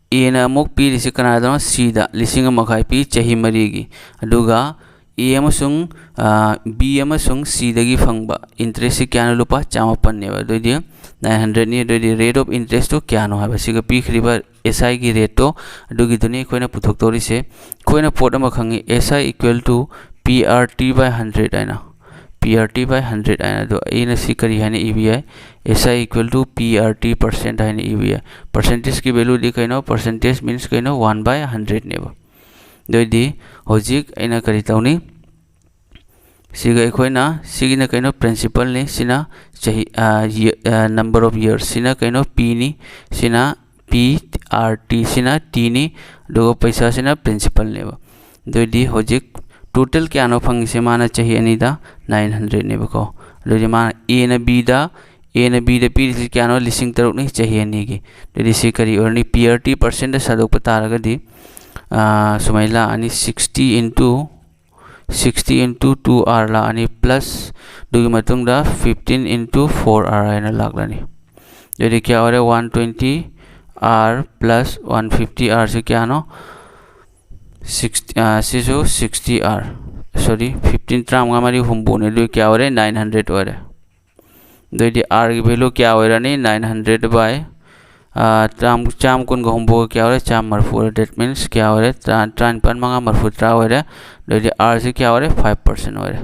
Aꯅ ꯑꯃꯨꯛ ꯄꯤꯔꯤꯁꯤ ꯀꯅꯥꯗꯅꯣ? Cꯗ ꯂꯤꯁꯤꯡ ꯑꯃ ꯃꯈꯥꯏ ꯄꯤ ꯆꯍꯤ ꯃꯔꯤꯒꯤ꯫ ꯑꯗꯨꯒ A ꯑꯃꯁꯨꯡ, ꯑ, B ꯑꯃꯁꯨꯡ Cꯗꯒꯤ ꯐꯪꯕ interestꯁꯤ ꯀꯌꯥꯅꯣ? ꯂꯨꯄꯥ ꯆꯥꯃꯥꯄꯟꯅꯦꯕ꯫ ꯑꯗꯨꯑꯣꯏꯗꯤ nine hundredꯅꯤ꯫ ꯑꯗꯨꯑꯣꯏꯗꯤ rate of interestꯇꯣ ꯀꯌꯥꯅꯣ ꯍꯥꯏꯕ, ꯁꯤꯒ ꯄꯤꯈ꯭ꯔꯤꯕ S Iꯒꯤ rateꯇꯣ, ꯑꯗꯨꯒꯤꯗꯨꯅꯤ ꯑꯩꯈꯣꯏꯅ ꯄꯨꯊꯣꯛꯇꯧꯔꯤꯁꯦ꯫ ꯑꯩꯈꯣꯏꯅ ꯄꯣꯠ ꯑꯃ ꯈꯪꯉꯤ, S I equal to P R T by hundred ꯍꯥꯏꯅ, P R T by hundred ꯍꯥꯏꯅ꯫ ꯑꯗꯣ ꯑꯩꯅ ꯁꯤ ꯀꯔꯤ ꯍꯥꯏꯅ ꯏꯕ ꯌꯥꯏ? S I equal to P R T percent ꯍꯥꯏꯅ ꯏꯕ ꯌꯥꯏ꯫ Percentageꯀꯤ valueꯗꯤ ꯀꯩꯅꯣ? Percentage means ꯀꯩꯅꯣ? One by hundredꯅꯦꯕ꯫ ꯑꯗꯨꯑꯣꯏꯗꯤ ꯍꯧꯖꯤꯛ ꯑꯩꯅ ꯀꯔꯤ ꯇꯧꯅꯤ? ꯁꯤꯒ ꯑꯩꯈꯣꯏꯅ, ꯁꯤꯒꯤꯅ ꯀꯩꯅꯣ? Principalꯅꯤ꯫ ꯁꯤꯅ ꯆꯍꯤ, ꯑ, ye-, ꯑ, number of years꯫ ꯁꯤꯅ ꯀꯩꯅꯣ? Pꯅꯤ꯫ ꯁꯤꯅ P R T, ꯁꯤꯅ Tꯅꯤ꯫ ꯑꯗꯨꯒ ꯄꯩꯁꯥꯁꯤꯅ principalꯅꯦꯕ꯫ ꯑꯗꯨꯑꯣꯏꯗꯤ ꯍꯧꯖꯤꯛ total ꯀꯌꯥꯅꯣ ꯐꯪꯉꯤꯁꯦ? ꯃꯥꯅ ꯆꯍꯤ ꯑꯅꯤꯗ nine hundredꯅꯦꯕꯀꯣ꯫ ꯑꯗꯨꯑꯣꯏꯗꯤ ꯃꯥꯅ Aꯅ Bꯗ, Aꯅ Bꯗ ꯄꯤꯔꯤꯁꯤ ꯀꯌꯥꯅꯣ? ꯂꯤꯁꯤꯡ ꯇꯔꯨꯛꯅꯤ ꯆꯍꯤ ꯑꯅꯤꯒꯤ꯫ ꯑꯗꯨꯗꯤ ꯁꯤ ꯀꯔꯤ ꯑꯣꯏꯔꯅꯤ? P R T percentꯗ ꯁꯥꯗꯣꯛꯄ ꯇꯥꯔꯒꯗꯤ, ꯑ, ꯁꯨꯃꯥꯏꯅ ꯂꯥꯛꯑꯅꯤ, sixty into sixty into two R ꯂꯥꯛꯑꯅꯤ, plus ꯑꯗꯨꯒꯤ ꯃꯇꯨꯡꯗ fifteen into four R ꯍꯥꯏꯅ ꯂꯥꯛꯂꯅꯤ꯫ ꯑꯗꯨꯗꯤ ꯀꯌꯥ ꯑꯣꯏꯔꯦ? One twenty R plus one fifty R ꯁꯤ ꯀꯌꯥꯅꯣ? ꯁꯤꯛꯁꯇꯤ, ꯁꯤꯁꯨ ꯁꯤꯛꯁꯇꯤ ꯑꯥꯔ, ꯁꯣꯔꯤ, ꯐꯤꯐꯇꯤꯟ, ꯇꯔꯥꯃꯉꯥ ꯃꯔꯤ ꯍꯨꯝꯐꯨꯅꯤ꯫ ꯑꯗꯨ ꯀꯌꯥ ꯑꯣꯏꯔꯦ? ꯅꯥꯏꯟ ꯍꯟꯗ꯭ꯔꯦꯠ ꯑꯣꯏꯔꯦ꯫ ꯑꯗꯨꯑꯣꯏꯗꯤ ꯑꯥꯔꯒꯤ ꯚꯦꯂꯨ ꯀꯌꯥ ꯑꯣꯏꯔꯅꯤ? ꯅꯥꯏꯟ ꯍꯟꯗ꯭ꯔꯦꯠ ꯕꯥꯏ ꯆꯥꯝ, ꯆꯥꯝ ꯀꯨꯟꯒ ꯍꯨꯝꯐꯨꯒ ꯀꯌꯥ ꯑꯣꯏꯔꯦ? ꯆꯥꯝ ꯃꯔꯤꯐꯨ ꯑꯣꯏꯔꯦ꯫ That means ꯀꯌꯥ ꯑꯣꯏꯔꯦ? ꯇꯔꯥ-, ꯇꯔꯥꯅꯤꯄꯥꯟ ꯃꯉꯥ ꯃꯔꯤꯐꯨ ꯇꯔꯥ ꯑꯣꯏꯔꯦ꯫ ꯑꯗꯨꯑꯣꯏꯗꯤ ꯑꯥꯔꯁꯤ ꯀꯌꯥ ꯑꯣꯏꯔꯦ? ꯐꯥꯏꯚ ꯄꯥꯔꯁꯦꯟ ꯑꯣꯏꯔꯦ꯫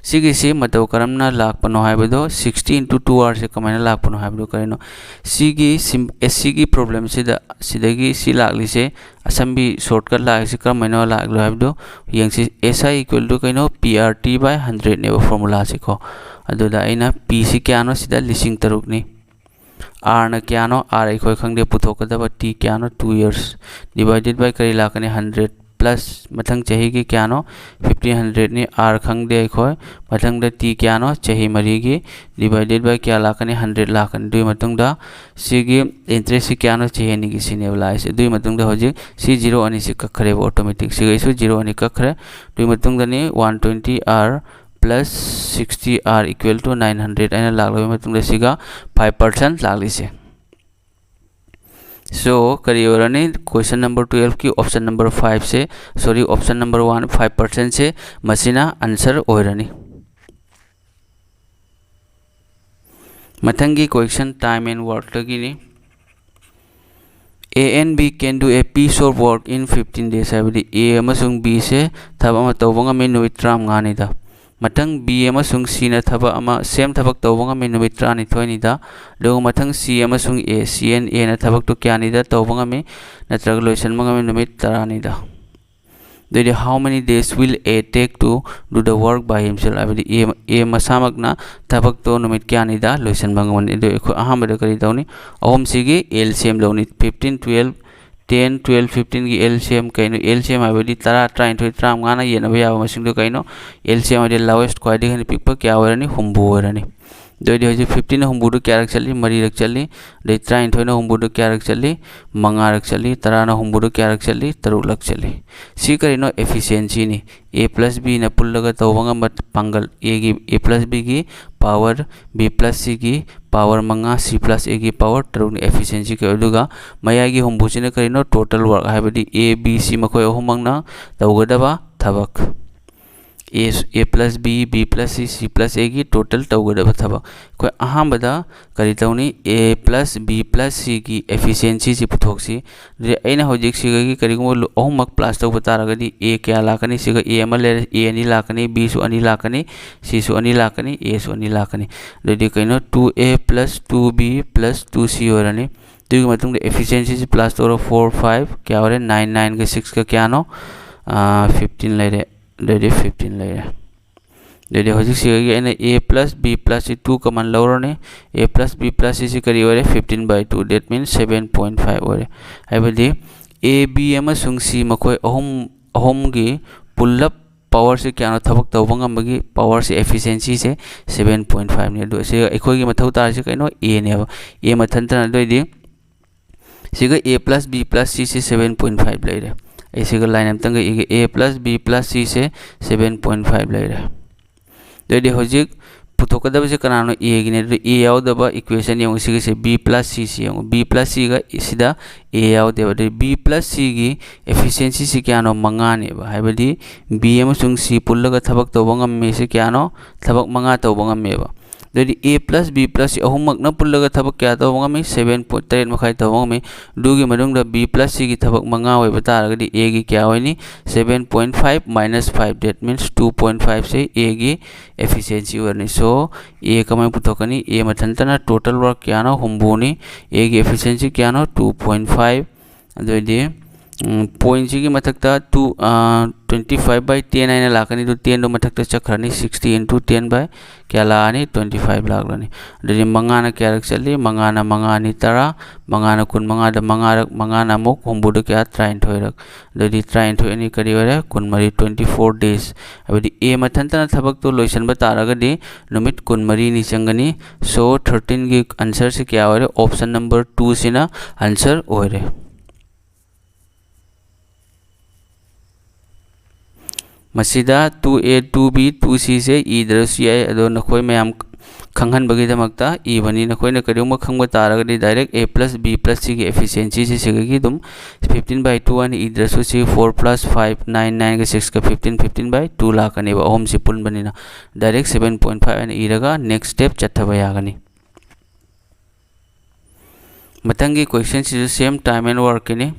ꯁꯤꯒꯤꯁꯤ ꯃꯇꯧ ꯀꯔꯝꯅ ꯂꯥꯛꯄꯅꯣ ꯍꯥꯏꯕꯗꯣ, ꯁꯤꯛꯁꯇꯤ into two ꯑꯥꯔꯁꯦ ꯀꯃꯥꯏꯅ ꯂꯥꯛꯄꯅꯣ ꯍꯥꯏꯕꯗꯣ ꯀꯔꯤꯅꯣ? ꯁꯤꯒꯤ ꯁꯤꯝ-, ꯑꯦ, ꯁꯤꯒꯤ ꯄ꯭ꯔꯣꯕ꯭ꯂꯦꯝꯁꯤꯗ, ꯁꯤꯗꯒꯤ ꯁꯤ ꯂꯥꯛꯂꯤꯁꯦ, ꯑꯁꯝꯕꯤ ꯁꯣꯔꯠꯀꯠ ꯂꯥꯛꯏꯁꯤ ꯀꯔꯝꯍꯥꯏꯅ ꯂꯥꯛꯂꯣ ꯍꯥꯏꯕꯗꯣ ꯌꯦꯡꯁꯤ꯫ S I equal to ꯀꯩꯅꯣ? P R T by hundredꯅꯦꯕ ꯐꯣꯔꯃꯨꯂꯥꯁꯤꯀꯣ꯫ ꯑꯗꯨꯗ ꯑꯩꯅ ꯄꯤꯁꯤ ꯀꯌꯥꯅꯣ? ꯁꯤꯗ ꯂꯤꯁꯤꯡ ꯇꯔꯨꯛꯅꯤ꯫ ꯑꯥꯔꯅ ꯀꯌꯥꯅꯣ? ꯑꯥꯔ ꯑꯩꯈꯣꯏ ꯈꯪꯗꯦ꯫ ꯄꯨꯊꯣꯛꯀꯗꯕ ꯇꯤ ꯀꯌꯥꯅꯣ? Two years divided by ꯀꯔꯤ ꯂꯥꯛꯀꯅꯤ? ꯍꯟꯗ꯭ꯔꯦꯠ ꯄ꯭ꯂꯁ ꯃꯊꯪ ꯆꯍꯤꯒꯤ ꯀꯌꯥꯅꯣ? ꯐꯤꯐꯇꯤꯟ ꯍꯟꯗ꯭ꯔꯦꯠꯅꯤ꯫ ꯑꯥꯔ ꯈꯪꯗꯦ ꯑꯩꯈꯣꯏ꯫ ꯃꯊꯪꯗ ꯇꯤ ꯀꯌꯥꯅꯣ? ꯆꯍꯤ ꯃꯔꯤꯒꯤ꯫ Divided by ꯀꯌꯥ ꯂꯥꯛꯀꯅꯤ? ꯍꯟꯗ꯭ꯔꯦꯠ ꯂꯥꯛꯀꯅꯤ꯫ ꯑꯗꯨꯒꯤ ꯃꯇꯨꯡꯗ ꯁꯤꯒꯤ ꯏꯟꯇꯔꯦꯁꯁꯤ ꯀꯌꯥꯅꯣ? ꯆꯍꯤ ꯑꯅꯤꯒꯤ ꯁꯤꯅꯦꯕ ꯂꯥꯛꯏꯁꯦ꯫ ꯑꯗꯨꯒꯤ ꯃꯇꯨꯡꯗ ꯍꯧꯖꯤꯛ ꯁꯤ ꯖꯤꯔꯣ ꯑꯅꯤꯁꯤ ꯀꯛꯈ꯭ꯔꯦꯕ ꯑꯣꯇꯣꯃꯦꯇꯤꯛ꯫ ꯁꯤꯒꯩꯁꯨ ꯖꯤꯔꯣ ꯑꯅꯤ ꯀꯛꯈ꯭ꯔꯦ꯫ ꯑꯗꯨꯒꯤ ꯃꯇꯨꯡꯗꯅꯤ one twenty R plus sixty R equal to nine hundred ꯍꯥꯏꯅ ꯂꯥꯛꯂꯕ ꯃꯇꯨꯡꯗ ꯁꯤꯒ ꯐꯥꯏꯚ ꯄꯥꯔꯁꯦꯟ ꯂꯥꯛꯂꯤꯁꯦ꯫ So, ꯀꯔꯤ ꯑꯣꯏꯔꯅꯤ? Question number twelveꯀꯤ option number fiveꯁꯦ, sorry, option number one, five percentꯁꯦ ꯃꯁꯤꯅ answer ꯑꯣꯏꯔꯅꯤ꯫ ꯃꯊꯪꯒꯤ question time and workꯇꯒꯤꯅꯤ꯫ A and B can do a piece of work in fifteen days, ꯍꯥꯏꯕꯗꯤ A ꯑꯃꯁꯨꯡ Bꯁꯦ ꯊꯕꯛ ꯑꯃ ꯇꯧꯕ ꯉꯝꯃꯤ ꯅꯨꯃꯤꯠ ꯇꯔꯥꯃꯉꯥꯅꯤꯗ꯫ ꯃꯊꯪ B ꯑꯃꯁꯨꯡ Cꯅ ꯊꯕꯛ ꯑꯃ, same ꯊꯕꯛ ꯇꯧꯕ ꯉꯝꯃꯤ ꯅꯨꯃꯤꯠ ꯇꯔꯥꯅꯤꯊꯣꯏꯅꯤꯗ꯫ ꯑꯗꯨꯒ ꯃꯊꯪ C ꯑꯃꯁꯨꯡ A, C and Aꯅ ꯊꯕꯛꯇꯨ ꯀꯌꯥꯅꯤꯗ ꯇꯧꯕ ꯉꯝꯃꯤ ꯅꯠꯇ꯭ꯔꯒ ꯂꯣꯏꯁꯤꯟꯕ ꯉꯝꯃꯤ? ꯅꯨꯃꯤꯠ ꯇꯔꯥꯅꯤꯗ꯫ ꯑꯗꯨꯗꯤ how many days will A take to do the work by himself? ꯍꯥꯏꯕꯗꯤ A, A ꯃꯁꯥꯃꯛꯅ ꯊꯕꯛꯇꯣ ꯅꯨꯃꯤꯠ ꯀꯌꯥꯅꯤꯗ ꯂꯣꯏꯁꯤꯟꯕ ꯉꯝꯒꯅꯤ? ꯑꯗꯨ ꯑꯩꯈꯣꯏ ꯑꯍꯥꯟꯕꯗ ꯀꯔꯤ ꯇꯧꯅꯤ? ꯑꯍꯨꯝꯁꯤꯒꯤ L C M ꯂꯧꯅꯤ꯫ Fifteen, twelve, ten, twelve, fifteenꯒꯤ L C M ꯀꯩꯅꯣ? L C M ꯍꯥꯏꯕꯗꯤ ꯇꯔꯥ, ꯇꯔꯥꯅꯤꯊꯣꯏ, ꯇꯔꯥꯃꯉꯥꯅ ꯌꯦꯟꯅꯕ ꯌꯥꯕ ꯃꯁꯤꯡꯗꯣ ꯀꯩꯅꯣ? L C M ꯍꯥꯏꯗꯤ lowest, ꯈ꯭ꯋꯥꯏꯗꯒꯤ ꯍꯦꯟꯅ ꯄꯤꯛꯄ ꯀꯌꯥ ꯑꯣꯏꯔꯅꯤ? ꯍꯨꯝꯐꯨ ꯑꯣꯏꯔꯅꯤ꯫ ꯑꯗꯨ ꯑꯣꯏꯗꯤ ꯍꯧꯖꯤꯛ fifteen ꯍꯨꯝꯐꯨꯗꯨ ꯀꯌꯥꯔꯛ ꯆꯠꯂꯤ? ꯃꯔꯤꯔꯛ ꯆꯠꯂꯤ꯫ ꯑꯗꯩ ꯇꯔꯥꯅꯤꯊꯣꯏꯅ ꯍꯨꯝꯐꯨꯗꯨ ꯀꯌꯥꯔꯛ ꯆꯠꯂꯤ? ꯃꯉꯥꯔꯛ ꯆꯠꯂꯤ꯫ ꯇꯔꯥꯅ ꯍꯨꯝꯐꯨꯗꯨ ꯀꯌꯥꯔꯛ ꯆꯠꯂꯤ? ꯇꯔꯨꯛꯂꯛ ꯆꯠꯂꯤ꯫ ꯁꯤ ꯀꯔꯤꯅꯣ? Efficiencyꯅꯤ꯫ A plus Bꯅ ꯄꯨꯜꯂꯒ ꯇꯧꯕ ꯉꯝꯕ ꯄꯥꯡꯒꯜ꯫ Aꯒꯤ, A plus Bꯒꯤ power, B plus Cꯒꯤ power ꯃꯉꯥ, C plus Aꯒꯤ power ꯇꯔꯨꯛꯅꯤ efficiency ꯀꯧꯏ꯫ ꯑꯗꯨꯒ ꯃꯌꯥꯏꯒꯤ ꯍꯨꯝꯐꯨꯁꯤꯅ ꯀꯔꯤꯅꯣ? Total work, ꯍꯥꯏꯕꯗꯤ A, B, C ꯃꯈꯣꯏ ꯑꯍꯨꯝꯃꯛꯅ ꯇꯧꯒꯗꯕ ꯊꯕꯛ꯫ A, A plus B, B plus C, C plus Aꯒꯤ total ꯇꯧꯒꯗꯕ ꯊꯕꯛ꯫ ꯑꯩꯈꯣꯏ ꯑꯍꯥꯟꯕꯗ ꯀꯔꯤ ꯇꯧꯅꯤ? A plus B plus Cꯒꯤ efficiencyꯁꯤ ꯄꯨꯊꯣꯛꯁꯤ꯫ ꯑꯗꯨꯗꯤ ꯑꯩꯅ ꯍꯧꯖꯤꯛ ꯁꯤꯒꯒꯤ ꯀꯔꯤꯒꯨꯝꯕ ꯂꯨ-, ꯑꯍꯨꯝꯃꯛ plus ꯇꯧꯕ ꯇꯥꯔꯒꯗꯤ A ꯀꯌꯥ ꯂꯥꯛꯀꯅꯤ? ꯁꯤꯒ A ꯑꯃ ꯂꯩꯔꯦ, A ꯑꯅꯤ ꯂꯥꯛꯀꯅꯤ, Bꯁꯨ ꯑꯅꯤ ꯂꯥꯛꯀꯅꯤ, Cꯁꯨ ꯑꯅꯤ ꯂꯥꯛꯀꯅꯤ, Aꯁꯨ ꯑꯅꯤ ꯂꯥꯛꯀꯅꯤ꯫ ꯑꯗꯨꯗꯤ ꯀꯩꯅꯣ? Two A plus two B plus two C ꯑꯣꯏꯔꯅꯤ꯫ ꯑꯗꯨꯒꯤ ꯃꯇꯨꯡꯗ efficiencyꯁꯤ plus ꯇꯧꯔꯣ, four, five, ꯀꯌꯥ ꯑꯣꯏꯔꯦ? Nine, nineꯒ sixꯀ ꯀꯌꯥꯅꯣ? ꯑꯥ, fifteen ꯂꯩꯔꯦ꯫ ꯑꯗꯨꯗꯤ fifteen ꯂꯩꯔꯦ꯫ ꯑꯗꯨꯗꯤ ꯍꯧꯖꯤꯛ ꯁꯤꯒꯤ ꯑꯩꯅ A plus B plus C two common ꯂꯧꯔꯅꯤ꯫ A plus B plus Cꯁꯤ ꯀꯔꯤ ꯑꯣꯏꯔꯦ? Fifteen by two, that means seven point five ꯑꯣꯏꯔꯦ꯫ ꯍꯥꯏꯕꯗꯤ A, B ꯑꯃꯁꯨꯡ C ꯃꯈꯣꯏ ꯑꯍꯨꯝ, ꯑꯍꯨꯝꯒꯤ ꯄꯨꯜꯂꯞ powerꯁꯤ ꯀꯌꯥꯅꯣ? ꯊꯕꯛ ꯇꯧꯕ ꯉꯝꯕꯒꯤ powerꯁꯤ, efficiencyꯁꯦ seven point fiveꯅꯤ꯫ ꯑꯗꯨ ꯁꯤ ꯑꯩꯈꯣꯏꯒꯤ ꯃꯊꯧ ꯇꯥꯔꯤꯁꯤ ꯀꯩꯅꯣ? Aꯅꯦꯕ꯫ A ꯃꯊꯟꯇꯅ꯫ ꯑꯗꯨ ꯑꯣꯏꯗꯤ ꯁꯤꯒ A plus B plus Cꯁꯦ seven point five ꯂꯩꯔꯦ꯫ ꯑꯩ ꯁꯤꯒ line ꯑꯝꯇꯪꯒ ꯏꯒꯦ꯫ A plus B plus Cꯁꯦ seven point five ꯂꯩꯔꯦ꯫ ꯑꯗꯨꯑꯣꯏꯗꯤ ꯍꯧꯖꯤꯛ ꯄꯨꯊꯣꯛꯀꯗꯕꯁꯦ ꯀꯅꯥꯅꯣ? Aꯒꯤꯅꯦ꯫ ꯑꯗꯨꯗꯤ A ꯌꯥꯎꯗꯕ equation ꯌꯦꯡꯉꯨ꯫ ꯁꯤꯒꯤꯁꯦ B plus Cꯁꯤ ꯌꯦꯡꯉꯨ꯫ B plus Cꯒ ꯁꯤꯗ A ꯌꯥꯎꯗꯦꯕ꯫ ꯑꯗꯨꯗꯤ B plus Cꯒꯤ efficiencyꯁꯤ ꯀꯌꯥꯅꯣ? ꯃꯉꯥꯅꯦꯕ꯫ ꯍꯥꯏꯕꯗꯤ B ꯑꯃꯁꯨꯡ C ꯄꯨꯜꯂꯒ ꯊꯕꯛ ꯇꯧꯕ ꯉꯝꯃꯤꯁꯦ ꯀꯌꯥꯅꯣ? ꯊꯕꯛ ꯃꯉꯥ ꯇꯧꯕ ꯉꯝꯃꯦꯕ꯫ ꯑꯗꯨꯗꯤ A plus B plus C ꯑꯍꯨꯝꯃꯛꯅ ꯄꯨꯜꯂꯒ ꯊꯕꯛ ꯀꯌꯥ ꯇꯧꯕ ꯉꯝꯃꯤ? Seven point, ꯇꯔꯦꯠ ꯃꯈꯥꯏ ꯇꯧꯕ ꯉꯝꯃꯤ꯫ ꯑꯗꯨꯒꯤ ꯃꯅꯨꯡꯗ B plus Cꯒꯤ ꯊꯕꯛ ꯃꯉꯥ ꯑꯣꯏꯕ ꯇꯥꯔꯒꯗꯤ Aꯒꯤ ꯀꯌꯥ ꯑꯣꯏꯅꯤ? Seven point five minus five, that means two point fiveꯁꯦ Aꯒꯤ efficiency ꯑꯣꯏꯔꯅꯤ꯫ So, A ꯀꯃꯥꯏꯅ ꯄꯨꯊꯣꯛꯀꯅꯤ? A ꯃꯊꯟꯇꯅ total work ꯀꯌꯥꯅꯣ? ꯍꯨꯝꯐꯨꯅꯤ꯫ Aꯒꯤ efficiency ꯀꯌꯥꯅꯣ? Two point five꯫ ꯑꯗꯨꯑꯣꯏꯗꯤ ꯄꯣꯏꯟꯁꯤꯒꯤ ꯃꯊꯛꯇ two twenty five by ten ꯍꯥꯏꯅ ꯂꯥꯛꯀꯅꯤ꯫ ꯑꯗꯨ ꯇꯦꯟꯗꯣ ꯃꯊꯛꯇ ꯆꯠꯈ꯭ꯔꯅꯤ꯫ Sixty into ten by ꯀꯌꯥ ꯂꯥꯛꯑꯅꯤ? Twenty five ꯂꯥꯛꯂꯅꯤ꯫ ꯑꯗꯨꯗꯤ ꯃꯉꯥꯅ ꯀꯌꯥꯔꯛ ꯆꯠꯂꯤ? ꯃꯉꯥꯅ ꯃꯉꯥ ꯑꯅꯤ ꯇꯔꯥ, ꯃꯉꯥꯅ ꯀꯨꯟꯃꯉꯥꯗ ꯃꯉꯥꯔꯛ, ꯃꯉꯥꯅ ꯑꯃꯨꯛ ꯍꯨꯝꯐꯨꯗ ꯀꯌꯥ? ꯇꯔꯥꯅꯤꯊꯣꯏꯔꯛ꯫ ꯑꯗꯨꯗꯤ ꯇꯔꯥꯅꯤꯊꯣꯏ ꯑꯅꯤ ꯀꯔꯤ ꯑꯣꯏꯔꯦ? ꯀꯨꯟꯃꯔꯤ, twenty four days꯫ ꯍꯥꯏꯕꯗꯤ A ꯃꯊꯟꯇꯅ ꯊꯕꯛꯇꯣ ꯂꯣꯏꯁꯤꯟꯕ ꯇꯥꯔꯒꯗꯤ ꯅꯨꯃꯤꯠ ꯀꯨꯟꯃꯔꯤꯅꯤ ꯆꯪꯒꯅꯤ꯫ So thirteenꯒꯤ answerꯁꯤ ꯀꯌꯥ ꯑꯣꯏꯔꯦ? Option number twoꯁꯤꯅ answer ꯑꯣꯏꯔꯦ꯫ ꯃꯁꯤꯗ two A, two B, two Cꯁꯦ ꯏꯗ꯭ꯔꯁꯨ ꯌꯥꯏ, ꯑꯗꯣ ꯅꯈꯣꯏ ꯃꯌꯥꯝ ꯈꯪꯍꯟꯕꯒꯤꯗꯃꯛꯇ ꯏꯕꯅꯤ꯫ ꯅꯈꯣꯏꯅ ꯀꯔꯤꯒꯨꯝꯕ ꯈꯪꯕ ꯇꯥꯔꯒꯗꯤ direct A plus B plus Cꯒꯤ efficiencyꯁꯤ ꯁꯤꯗꯒꯤ ꯑꯗꯨꯝ fifteen by two ꯍꯥꯏꯅ ꯏꯗ꯭ꯔꯁꯨ ꯁꯤ four plus five, nine, nineꯒ sixꯀ fifteen, fifteen by two ꯂꯥꯛꯀꯅꯦꯕ, ꯑꯍꯨꯝꯁꯤ ꯄꯨꯟꯕꯅꯤꯅ꯫ Direct seven point five ꯍꯥꯏꯅ ꯏꯔꯒ next step ꯆꯠꯊꯕ ꯌꯥꯒꯅꯤ꯫ ꯃꯊꯪꯒꯤ questionꯁꯤꯁꯨ same time and workꯀꯤꯅꯤ꯫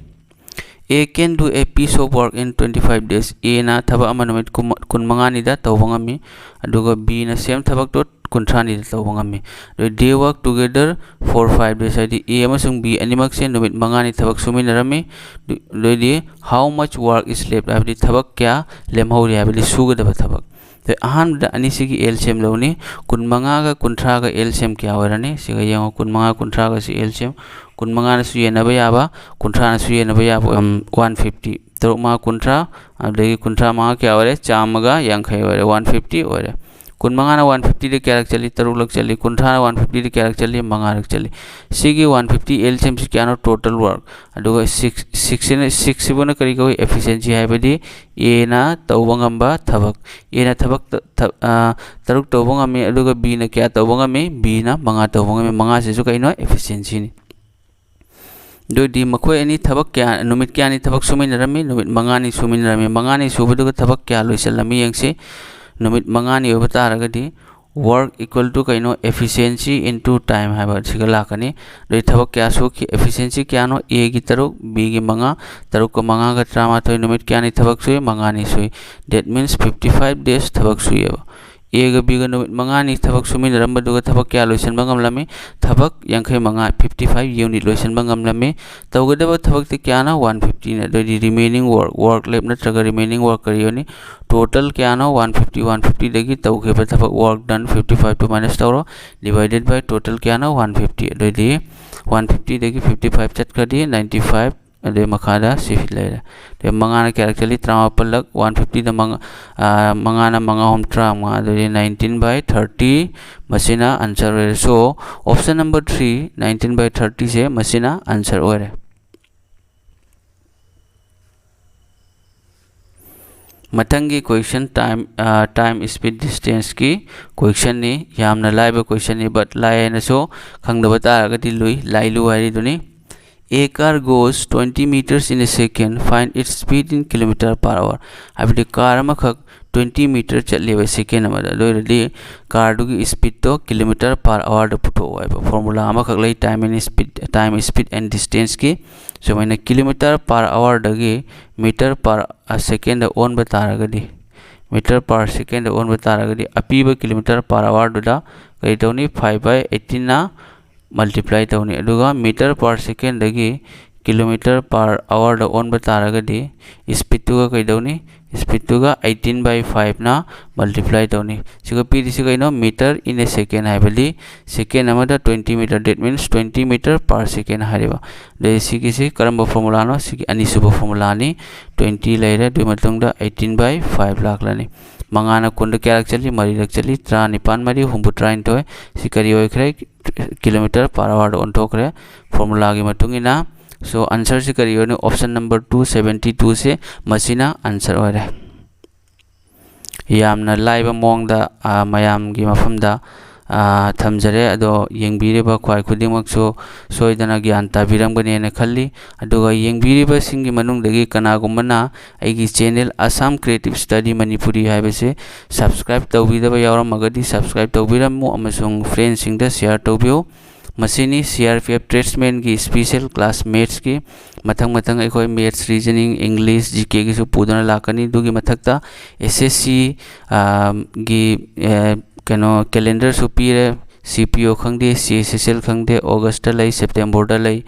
A can do a piece of work in twenty five days꯫ Aꯅ ꯊꯕꯛ ꯑꯃ ꯅꯨꯃꯤꯠ ꯀꯨꯟ-, ꯀꯨꯟꯃꯉꯥꯅꯤꯗ ꯇꯧꯕ ꯉꯝꯃꯤ, ꯑꯗꯨꯒ Bꯅ same ꯊꯕꯛꯇꯣ ꯀꯨꯟꯊ꯭ꯔꯥꯅꯤꯗ ꯇꯧꯕ ꯉꯝꯃꯤ꯫ ꯑꯗꯨ they work together for five days, ꯍꯥꯏꯗꯤ A ꯑꯃꯁꯨꯡ B ꯑꯅꯤꯃꯛꯁꯦ ꯅꯨꯃꯤꯠ ꯃꯉꯥꯅꯤ ꯊꯕꯛ ꯁꯨꯃꯤꯟꯅꯔꯝꯃꯤ꯫ ꯑꯗꯨ ꯑꯣꯏꯗꯤ how much work is left, ꯍꯥꯏꯕꯗꯤ ꯊꯕꯛ ꯀꯌꯥ ꯂꯦꯝꯍꯧꯔꯤ, ꯍꯥꯏꯕꯗꯤ ꯁꯨꯒꯗꯕ ꯊꯕꯛ꯫ ꯑꯗꯩ ꯑꯍꯥꯟꯕꯗ ꯑꯅꯤꯁꯤꯒꯤ LCM ꯂꯧꯅꯤ꯫ ꯀꯨꯟꯃꯉꯥꯒ ꯀꯨꯟꯊ꯭ꯔꯥꯒ LCM ꯀꯌꯥ ꯑꯣꯏꯔꯅꯤ? ꯁꯤꯒ ꯌꯦꯡꯉꯣ, ꯀꯨꯟꯃꯉꯥ, ꯀꯨꯟꯊ꯭ꯔꯥꯒꯁꯤ LCM, ꯀꯨꯟꯃꯉꯥꯅꯁꯨ ꯌꯦꯟꯅꯕ ꯌꯥꯕ, ꯀꯨꯟꯊ꯭ꯔꯥꯅꯁꯨ ꯌꯦꯟꯅꯕ ꯌꯥꯕ, ꯎꯝ, one fifty꯫ ꯇꯔꯨꯛ ꯃꯉꯥ ꯀꯨꯟꯊ꯭ꯔꯥ, ꯑꯗꯒꯤ ꯀꯨꯟꯊ꯭ꯔꯥ ꯃꯉꯥ ꯀꯌꯥ ꯑꯣꯏꯔꯦ? ꯆꯥꯝꯃꯒ ꯌꯥꯡꯈꯩ ꯑꯣꯏꯔꯦ, one fifty ꯑꯣꯏꯔꯦ꯫ ꯀꯨꯟꯃꯉꯥꯅ one fiftyꯗ ꯀꯌꯥꯔꯛ ꯆꯠꯂꯤ? ꯇꯔꯨꯛꯂꯛ ꯆꯠꯂꯤ꯫ ꯀꯨꯟꯊ꯭ꯔꯥꯅ one fiftyꯗ ꯀꯌꯥꯔꯛ ꯆꯠꯂꯤ? ꯃꯉꯥꯔꯛ ꯆꯠꯂꯤ꯫ ꯁꯤꯒꯤ one fifty LCMꯁꯤ ꯀꯌꯥꯅꯣ? Total work꯫ ꯑꯗꯨꯒ six, sixꯁꯤꯅ, sixꯁꯤꯕꯨꯅ ꯀꯔꯤ ꯀꯧꯏ? Efficiency, ꯍꯥꯏꯕꯗꯤ Aꯅ ꯇꯧꯕ ꯉꯝꯕ ꯊꯕꯛ꯫ Aꯅ ꯊꯕꯛ ꯇ-, ꯊ-, ꯑ, ꯇꯔꯨꯛ ꯇꯧꯕ ꯉꯝꯃꯤ, ꯑꯗꯨꯒ Bꯅ ꯀꯌꯥ ꯇꯧꯕ ꯉꯝꯃꯤ? Bꯅ ꯃꯉꯥ ꯇꯧꯕ ꯉꯝꯃꯤ꯫ ꯃꯉꯥꯁꯤꯁꯨ ꯀꯩꯅꯣ? Efficiencyꯅꯤ꯫ ꯑꯗꯨꯑꯣꯏꯗꯤ ꯃꯈꯣꯏ ꯑꯅꯤ ꯊꯕꯛ ꯀꯌꯥ, ꯅꯨꯃꯤꯠ ꯀꯌꯥꯅꯤ ꯊꯕꯛ ꯁꯨꯃꯤꯟꯅꯔꯝꯃꯤ? ꯅꯨꯃꯤꯠ ꯃꯉꯥꯅꯤ ꯁꯨꯃꯤꯟꯅꯔꯝꯃꯤ꯫ ꯃꯉꯥꯅꯤ ꯁꯨꯕꯗꯨꯒ ꯊꯕꯛ ꯀꯌꯥ ꯂꯣꯏꯁꯤꯜꯂꯝꯃꯤ ꯌꯦꯡꯁꯤ꯫ ꯅꯨꯃꯤꯠ ꯃꯉꯥꯅꯤ ꯑꯣꯏꯕ ꯇꯥꯔꯒꯗꯤ work equal to ꯀꯩꯅꯣ? Efficiency into time ꯍꯥꯏꯕ ꯁꯤꯒ ꯂꯥꯛꯀꯅꯤ꯫ ꯑꯗꯨꯗꯤ ꯊꯕꯛ ꯀꯌꯥ ꯁꯨꯈꯤ? Efficiency ꯀꯌꯥꯅꯣ? Aꯒꯤ ꯇꯔꯨꯛ, Bꯒꯤ ꯃꯉꯥ, ꯇꯔꯨꯛꯀ ꯃꯉꯥꯒ ꯇꯔꯥꯃꯥꯊꯣꯏ꯫ ꯅꯨꯃꯤꯠ ꯀꯌꯥꯅꯤ ꯊꯕꯛ ꯁꯨꯏ? ꯃꯉꯥꯅꯤ ꯁꯨꯏ꯫ That means fifty five days ꯊꯕꯛ ꯁꯨꯏꯌꯦꯕ꯫ ꯑꯦꯒ ꯕꯤꯒ ꯅꯨꯃꯤꯠ ꯃꯉꯥꯅꯤ ꯊꯕꯛ ꯁꯨꯃꯤꯟꯅꯔꯝꯕꯗꯨꯒ ꯊꯕꯛ ꯀꯌꯥ ꯂꯣꯏꯁꯤꯟꯕ ꯉꯝꯂꯝꯃꯤ? ꯊꯕꯛ ꯌꯥꯡꯈꯩ ꯃꯉꯥ, fifty five unit ꯂꯣꯏꯁꯤꯟꯕ ꯉꯝꯂꯝꯃꯤ꯫ ꯇꯧꯒꯗꯕ ꯊꯕꯛꯇꯤ ꯀꯌꯥꯅꯣ? One fiftyꯅꯤ꯫ ꯑꯗꯨꯑꯣꯏꯗꯤ remaining work, work left ꯅꯠꯇ꯭ꯔꯒ remaining work ꯀꯔꯤ ꯑꯣꯏꯅꯤ? Total ꯀꯌꯥꯅꯣ? One fifty, one fiftyꯗꯒꯤ ꯇꯧꯈꯤꯕ ꯊꯕꯛ, work done, fifty five two minus ꯇꯧꯔꯣ, divided by total ꯀꯌꯥꯅꯣ? One fifty꯫ ꯑꯗꯨꯑꯣꯏꯗꯤ one fiftyꯗꯒꯤ fifty five ꯆꯠꯈ꯭ꯔꯗꯤ ninety five, ꯑꯗꯨꯒꯤ ꯃꯈꯥꯗ ꯁꯤ ꯂꯩꯔꯦ꯫ ꯑꯗꯨꯒ ꯃꯉꯥꯅ ꯀꯌꯥꯔꯛ ꯆꯠꯂꯤ? ꯇꯔꯥꯃꯥꯄꯜꯂꯛ꯫ One fiftyꯗ ꯃꯉꯥ, ꯃꯉꯥꯅ ꯃꯉꯥ ꯑꯍꯨꯝ ꯇꯔꯥꯃꯉꯥ, ꯑꯗꯨꯗꯤ nineteen by thirty꯫ ꯃꯁꯤꯅ answer ꯑꯣꯏꯔꯦ꯫ So, option number three, nineteen by thirtyꯁꯦ ꯃꯁꯤꯅ answer ꯑꯣꯏꯔꯦ꯫ ꯃꯊꯪꯒꯤ question time, time speed distanceꯀꯤ questionꯅꯤ꯫ ꯌꯥꯝꯅ ꯂꯥꯏꯕ questionꯅꯤ, but ꯂꯥꯏ ꯍꯥꯏꯅꯁꯨ ꯈꯪꯗꯕ ꯇꯥꯔꯒꯗꯤ ꯂꯨꯏ, ꯂꯥꯏ ꯂꯨ ꯍꯥꯏꯔꯤꯗꯨꯅꯤ꯫ A car goes twenty meters in a second, find its speed in kilometer per hour꯫ ꯍꯥꯏꯕꯗꯤ car ꯑꯃꯈꯛ twenty meter ꯆꯠꯂꯦꯕ second ꯑꯃꯗ꯫ ꯑꯗꯨ ꯑꯣꯏꯔꯗꯤ carꯗꯨꯒꯤ speedꯇꯣ kilometer per hourꯗ ꯄꯨꯊꯣꯛꯑꯣ ꯍꯥꯏꯕ꯫ Formula ꯑꯃꯈꯛ ꯂꯩ, time and speed, time, speed and distanceꯀꯤ꯫ ꯁꯨꯃꯥꯏꯅ kilometer per hourꯗꯒꯤ meter per secondꯗ ꯑꯣꯟꯕ ꯇꯥꯔꯒꯗꯤ, meter per secondꯗ ꯑꯣꯟꯕ ꯇꯥꯔꯒꯗꯤ, ꯑꯄꯤꯕ kilometer per hourꯗꯨꯗ ꯀꯔꯤ ꯇꯧꯅꯤ? Five by eighteenꯅ multiply ꯇꯧꯅꯤ꯫ ꯑꯗꯨꯒ meter per secondꯗꯒꯤ kilometer per hourꯗ ꯑꯣꯟꯕ ꯇꯥꯔꯒꯗꯤ, speedꯇꯨꯒ ꯀꯩꯗꯧꯅꯤ? Speedꯇꯨꯒ eighteen by fiveꯅ multiply ꯇꯧꯅꯤ꯫ ꯁꯤꯒ ꯄꯤꯔꯤꯁꯤ ꯀꯩꯅꯣ? Meter in a second ꯍꯥꯏꯕꯗꯤ second ꯑꯃꯗ twenty meter, that means twenty meter per second ꯍꯥꯏꯔꯤꯕ꯫ ꯑꯗꯩ ꯁꯤꯒꯤꯁꯤ ꯀꯔꯝꯕ formulaꯅꯣ? ꯁꯤꯒꯤ ꯑꯅꯤꯁꯨꯕ formulaꯅꯤ꯫ Twenty ꯂꯩꯔꯦ, ꯑꯗꯨꯒꯤ ꯃꯇꯨꯡꯗ eighteen by five ꯂꯥꯛꯂꯅꯤ꯫ ꯃꯉꯥꯅ ꯀꯨꯟꯗ ꯀꯌꯥꯔꯛ ꯆꯠꯂꯤ? ꯃꯔꯤꯔꯛ ꯆꯠꯂꯤ꯫ ꯇꯔꯥꯅꯤꯄꯥꯟ ꯃꯔꯤ ꯍꯨꯝꯐꯨꯇꯔꯥꯅꯤꯊꯣꯏ꯫ ꯁꯤ ꯀꯔꯤ ꯑꯣꯏꯈ꯭ꯔꯦ? Kilometer per hourꯗ ꯑꯣꯟꯊꯣꯛꯈ꯭ꯔꯦ formulaꯒꯤ ꯃꯇꯨꯡ ꯏꯟꯅ꯫ So, answerꯁꯤ ꯀꯔꯤ ꯑꯣꯏꯅꯤ? Option number two, seventy twoꯁꯦ ꯃꯁꯤꯅ answer ꯑꯣꯏꯔꯦ꯫ ꯌꯥꯝꯅ ꯂꯥꯏꯕ ꯃꯑꯣꯡꯗ, ꯑ, ꯃꯌꯥꯝꯒꯤ ꯃꯐꯝꯗ, ꯑ, ꯊꯝꯖꯔꯦ꯫ ꯑꯗꯣ ꯌꯦꯡꯕꯤꯔꯤꯕ ꯈ꯭ꯋꯥꯏ ꯈꯨꯗꯤꯡꯃꯛꯁꯨ ꯁꯣꯏꯗꯅ ꯒ꯭ꯌꯥꯟ ꯇꯥꯕꯤꯔꯝꯒꯅꯤ ꯍꯥꯏꯅ ꯈꯜꯂꯤ꯫ ꯑꯗꯨꯒ ꯌꯦꯡꯕꯤꯔꯤꯕꯁꯤꯡꯒꯤ ꯃꯅꯨꯡꯗꯒꯤ ꯀꯅꯥꯒꯨꯝꯕꯅ ꯑꯩꯒꯤ channel Assam Creative Study Manipuri ꯍꯥꯏꯕꯁꯦ subscribe ꯇꯧꯕꯤꯗꯕ ꯌꯥꯎꯔꯝꯃꯒꯗꯤ subscribe ꯇꯧꯕꯤꯔꯝꯃꯨ ꯑꯃꯁꯨꯡ friendꯁꯤꯡꯗ share ꯇꯧꯕꯤꯌꯨ꯫ ꯃꯁꯤꯅꯤ ꯁꯤ ꯑꯥꯔ ꯄꯤ ꯑꯦꯐ ꯇ꯭ꯔꯦꯗꯁꯃꯦꯟꯒꯤ ꯏꯁꯄꯤꯁꯦꯜ ꯀ꯭ꯂꯥꯁ ꯃꯦꯠꯁꯀꯤ꯫ ꯃꯊꯪ ꯃꯊꯪ ꯑꯩꯈꯣꯏ ꯃꯦꯠꯁ, ꯔꯤꯖꯅꯤꯡ, ꯏꯪꯂꯤꯁ, ꯖꯤ ꯀꯦꯒꯤꯁꯨ ꯄꯨꯗꯨꯅ ꯂꯥꯛꯀꯅꯤ꯫ ꯑꯗꯨꯒꯤ ꯃꯊꯛꯇ ꯑꯦꯁ ꯑꯦꯁ ꯁꯤ ꯒꯤ ꯑ, ꯀꯩꯅꯣ ꯀꯦꯂꯦꯟꯗꯔꯁꯨ ꯄꯤꯔꯦ꯫ ꯁꯤ ꯄꯤ ꯑꯣ ꯈꯪꯗꯦ, ꯁꯤ ꯑꯦꯁ ꯑꯦꯁ ꯑꯦꯜ ꯈꯪꯗꯦ, ꯑꯣꯒꯁꯇ ꯂꯩ, ꯁꯦꯞꯇꯦꯝꯕꯔꯗ ꯂꯩ꯫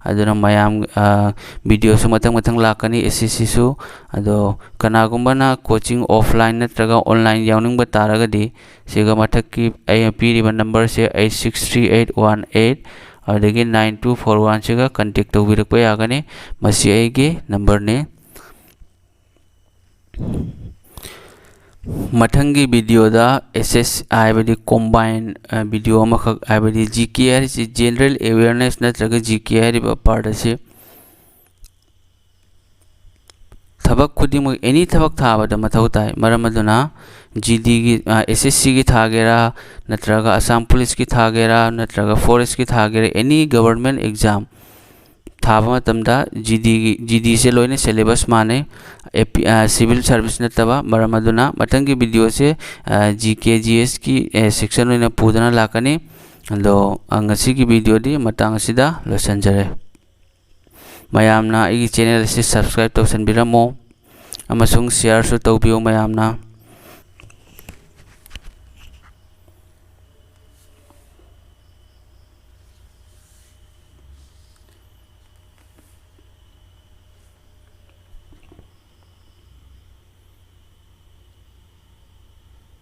ꯑꯗꯨꯅ ꯃꯌꯥꯝ, ꯑ, ꯚꯤꯗꯤꯑꯣꯁꯨ ꯃꯊꯪ ꯃꯊꯪ ꯂꯥꯛꯀꯅꯤ ꯑꯦꯁ ꯑꯦꯁ ꯁꯤꯁꯨ꯫ ꯑꯗꯣ ꯀꯅꯥꯒꯨꯝꯕꯅ ꯀꯣꯆꯤꯡ ꯑꯣꯐꯂꯥꯏꯟ ꯅꯠꯇ꯭ꯔꯒ ꯑꯣꯟꯂꯥꯏꯟ ꯌꯥꯎꯅꯤꯡꯕ ꯇꯥꯔꯒꯗꯤ ꯁꯤꯒ ꯃꯊꯛꯀꯤ ꯑꯩꯅ ꯄꯤꯔꯤꯕ ꯅꯝꯕꯔꯁꯦ eight six three eight one eight ꯑꯗꯨꯗꯒꯤ ꯅꯥꯏꯟ ꯇꯨ ꯐꯣꯔ ꯋꯥꯟꯁꯤꯒ ꯀꯟꯇꯦꯛ ꯇꯧꯕꯤꯔꯛꯄ ꯌꯥꯒꯅꯤ꯫ ꯃꯁꯤ ꯑꯩꯒꯤ ꯅꯝꯕꯔꯅꯤ꯫ ꯃꯊꯪꯒꯤ ꯚꯤꯗꯤꯑꯣꯗ ꯑꯦꯁ ꯑꯦꯁ ꯍꯥꯏꯕꯗꯤ ꯀꯣꯝꯕꯥꯏꯟ ꯚꯤꯗꯤꯑꯣ ꯑꯃꯈꯛ, ꯍꯥꯏꯕꯗꯤ ꯖꯤ ꯀꯦ ꯍꯥꯏꯔꯤꯁꯤ ꯖꯦꯅꯔꯦꯜ ꯑꯦꯋꯦꯌꯔꯅꯦꯁ ꯅꯠꯇ꯭ꯔꯒ ꯖꯤ ꯀꯦ ꯍꯥꯏꯔꯤꯕ ꯄꯥꯔꯠ ꯑꯁꯤ ꯊꯕꯛ ꯈꯨꯗꯤꯡꯃꯛ, ꯑꯦꯅꯤ ꯊꯕꯛ ꯊꯥꯕꯗ ꯃꯊꯧ ꯇꯥꯏ꯫ ꯃꯔꯝ ꯑꯗꯨꯅ ꯖꯤ ꯗꯤꯒꯤ, ꯑꯦꯁ ꯑꯦꯁ ꯁꯤꯒꯤ ꯊꯥꯒꯦꯔꯥ, ꯅꯠꯇ꯭ꯔꯒ ꯑꯁꯥꯝ ꯄꯨꯂꯤꯁꯀꯤ ꯊꯥꯒꯦꯔꯥ, ꯅꯠꯇ꯭ꯔꯒ ꯐꯣꯔꯦꯁꯀꯤ ꯊꯥꯒꯦꯔꯥ, ꯑꯦꯅꯤ ꯒꯕꯔꯃꯦꯟ ꯑꯦꯛꯖꯥꯝ ꯊꯥꯕ ꯃꯇꯝꯗ ꯖꯤ ꯗꯤꯒꯤ, ꯖꯤ ꯗꯤꯁꯦ ꯂꯣꯏꯅ ꯁꯦꯂꯦꯕꯁ ꯃꯥꯟꯅꯩ, ꯑꯦ ꯄꯤ, ꯑ, ꯁꯤꯚꯤꯜ ꯁꯥꯔꯚꯤꯁ ꯅꯠꯇꯕ꯫ ꯃꯔꯝ ꯑꯗꯨꯅ ꯃꯊꯪꯒꯤ ꯚꯤꯗꯤꯑꯣꯁꯦ, ꯑ, ꯖꯤ ꯀꯦ, ꯖꯤ ꯑꯦꯁꯀꯤ, ꯑꯦ, ꯁꯦꯛꯁꯟ ꯑꯣꯏꯅ ꯄꯨꯗꯨꯅ ꯂꯥꯛꯀꯅꯤ꯫ ꯑꯗꯣ, ꯑ, ꯉꯁꯤꯒꯤ ꯚꯤꯗꯤꯑꯣꯗꯤ ꯃꯇꯥꯡ ꯑꯁꯤꯗ ꯂꯣꯏꯁꯤꯟꯖꯔꯦ꯫ ꯃꯌꯥꯝꯅ ꯑꯩꯒꯤ ꯆꯦꯅꯦꯜ ꯑꯁꯤ ꯁꯕꯁꯀ꯭ꯔꯥꯏꯕ ꯇꯧꯁꯟꯕꯤꯔꯝꯃꯣ ꯑꯃꯁꯨꯡ ꯁꯤꯌꯥꯔꯁꯨ ꯇꯧꯕꯤꯌꯨ ꯃꯌꯥꯝꯅ꯫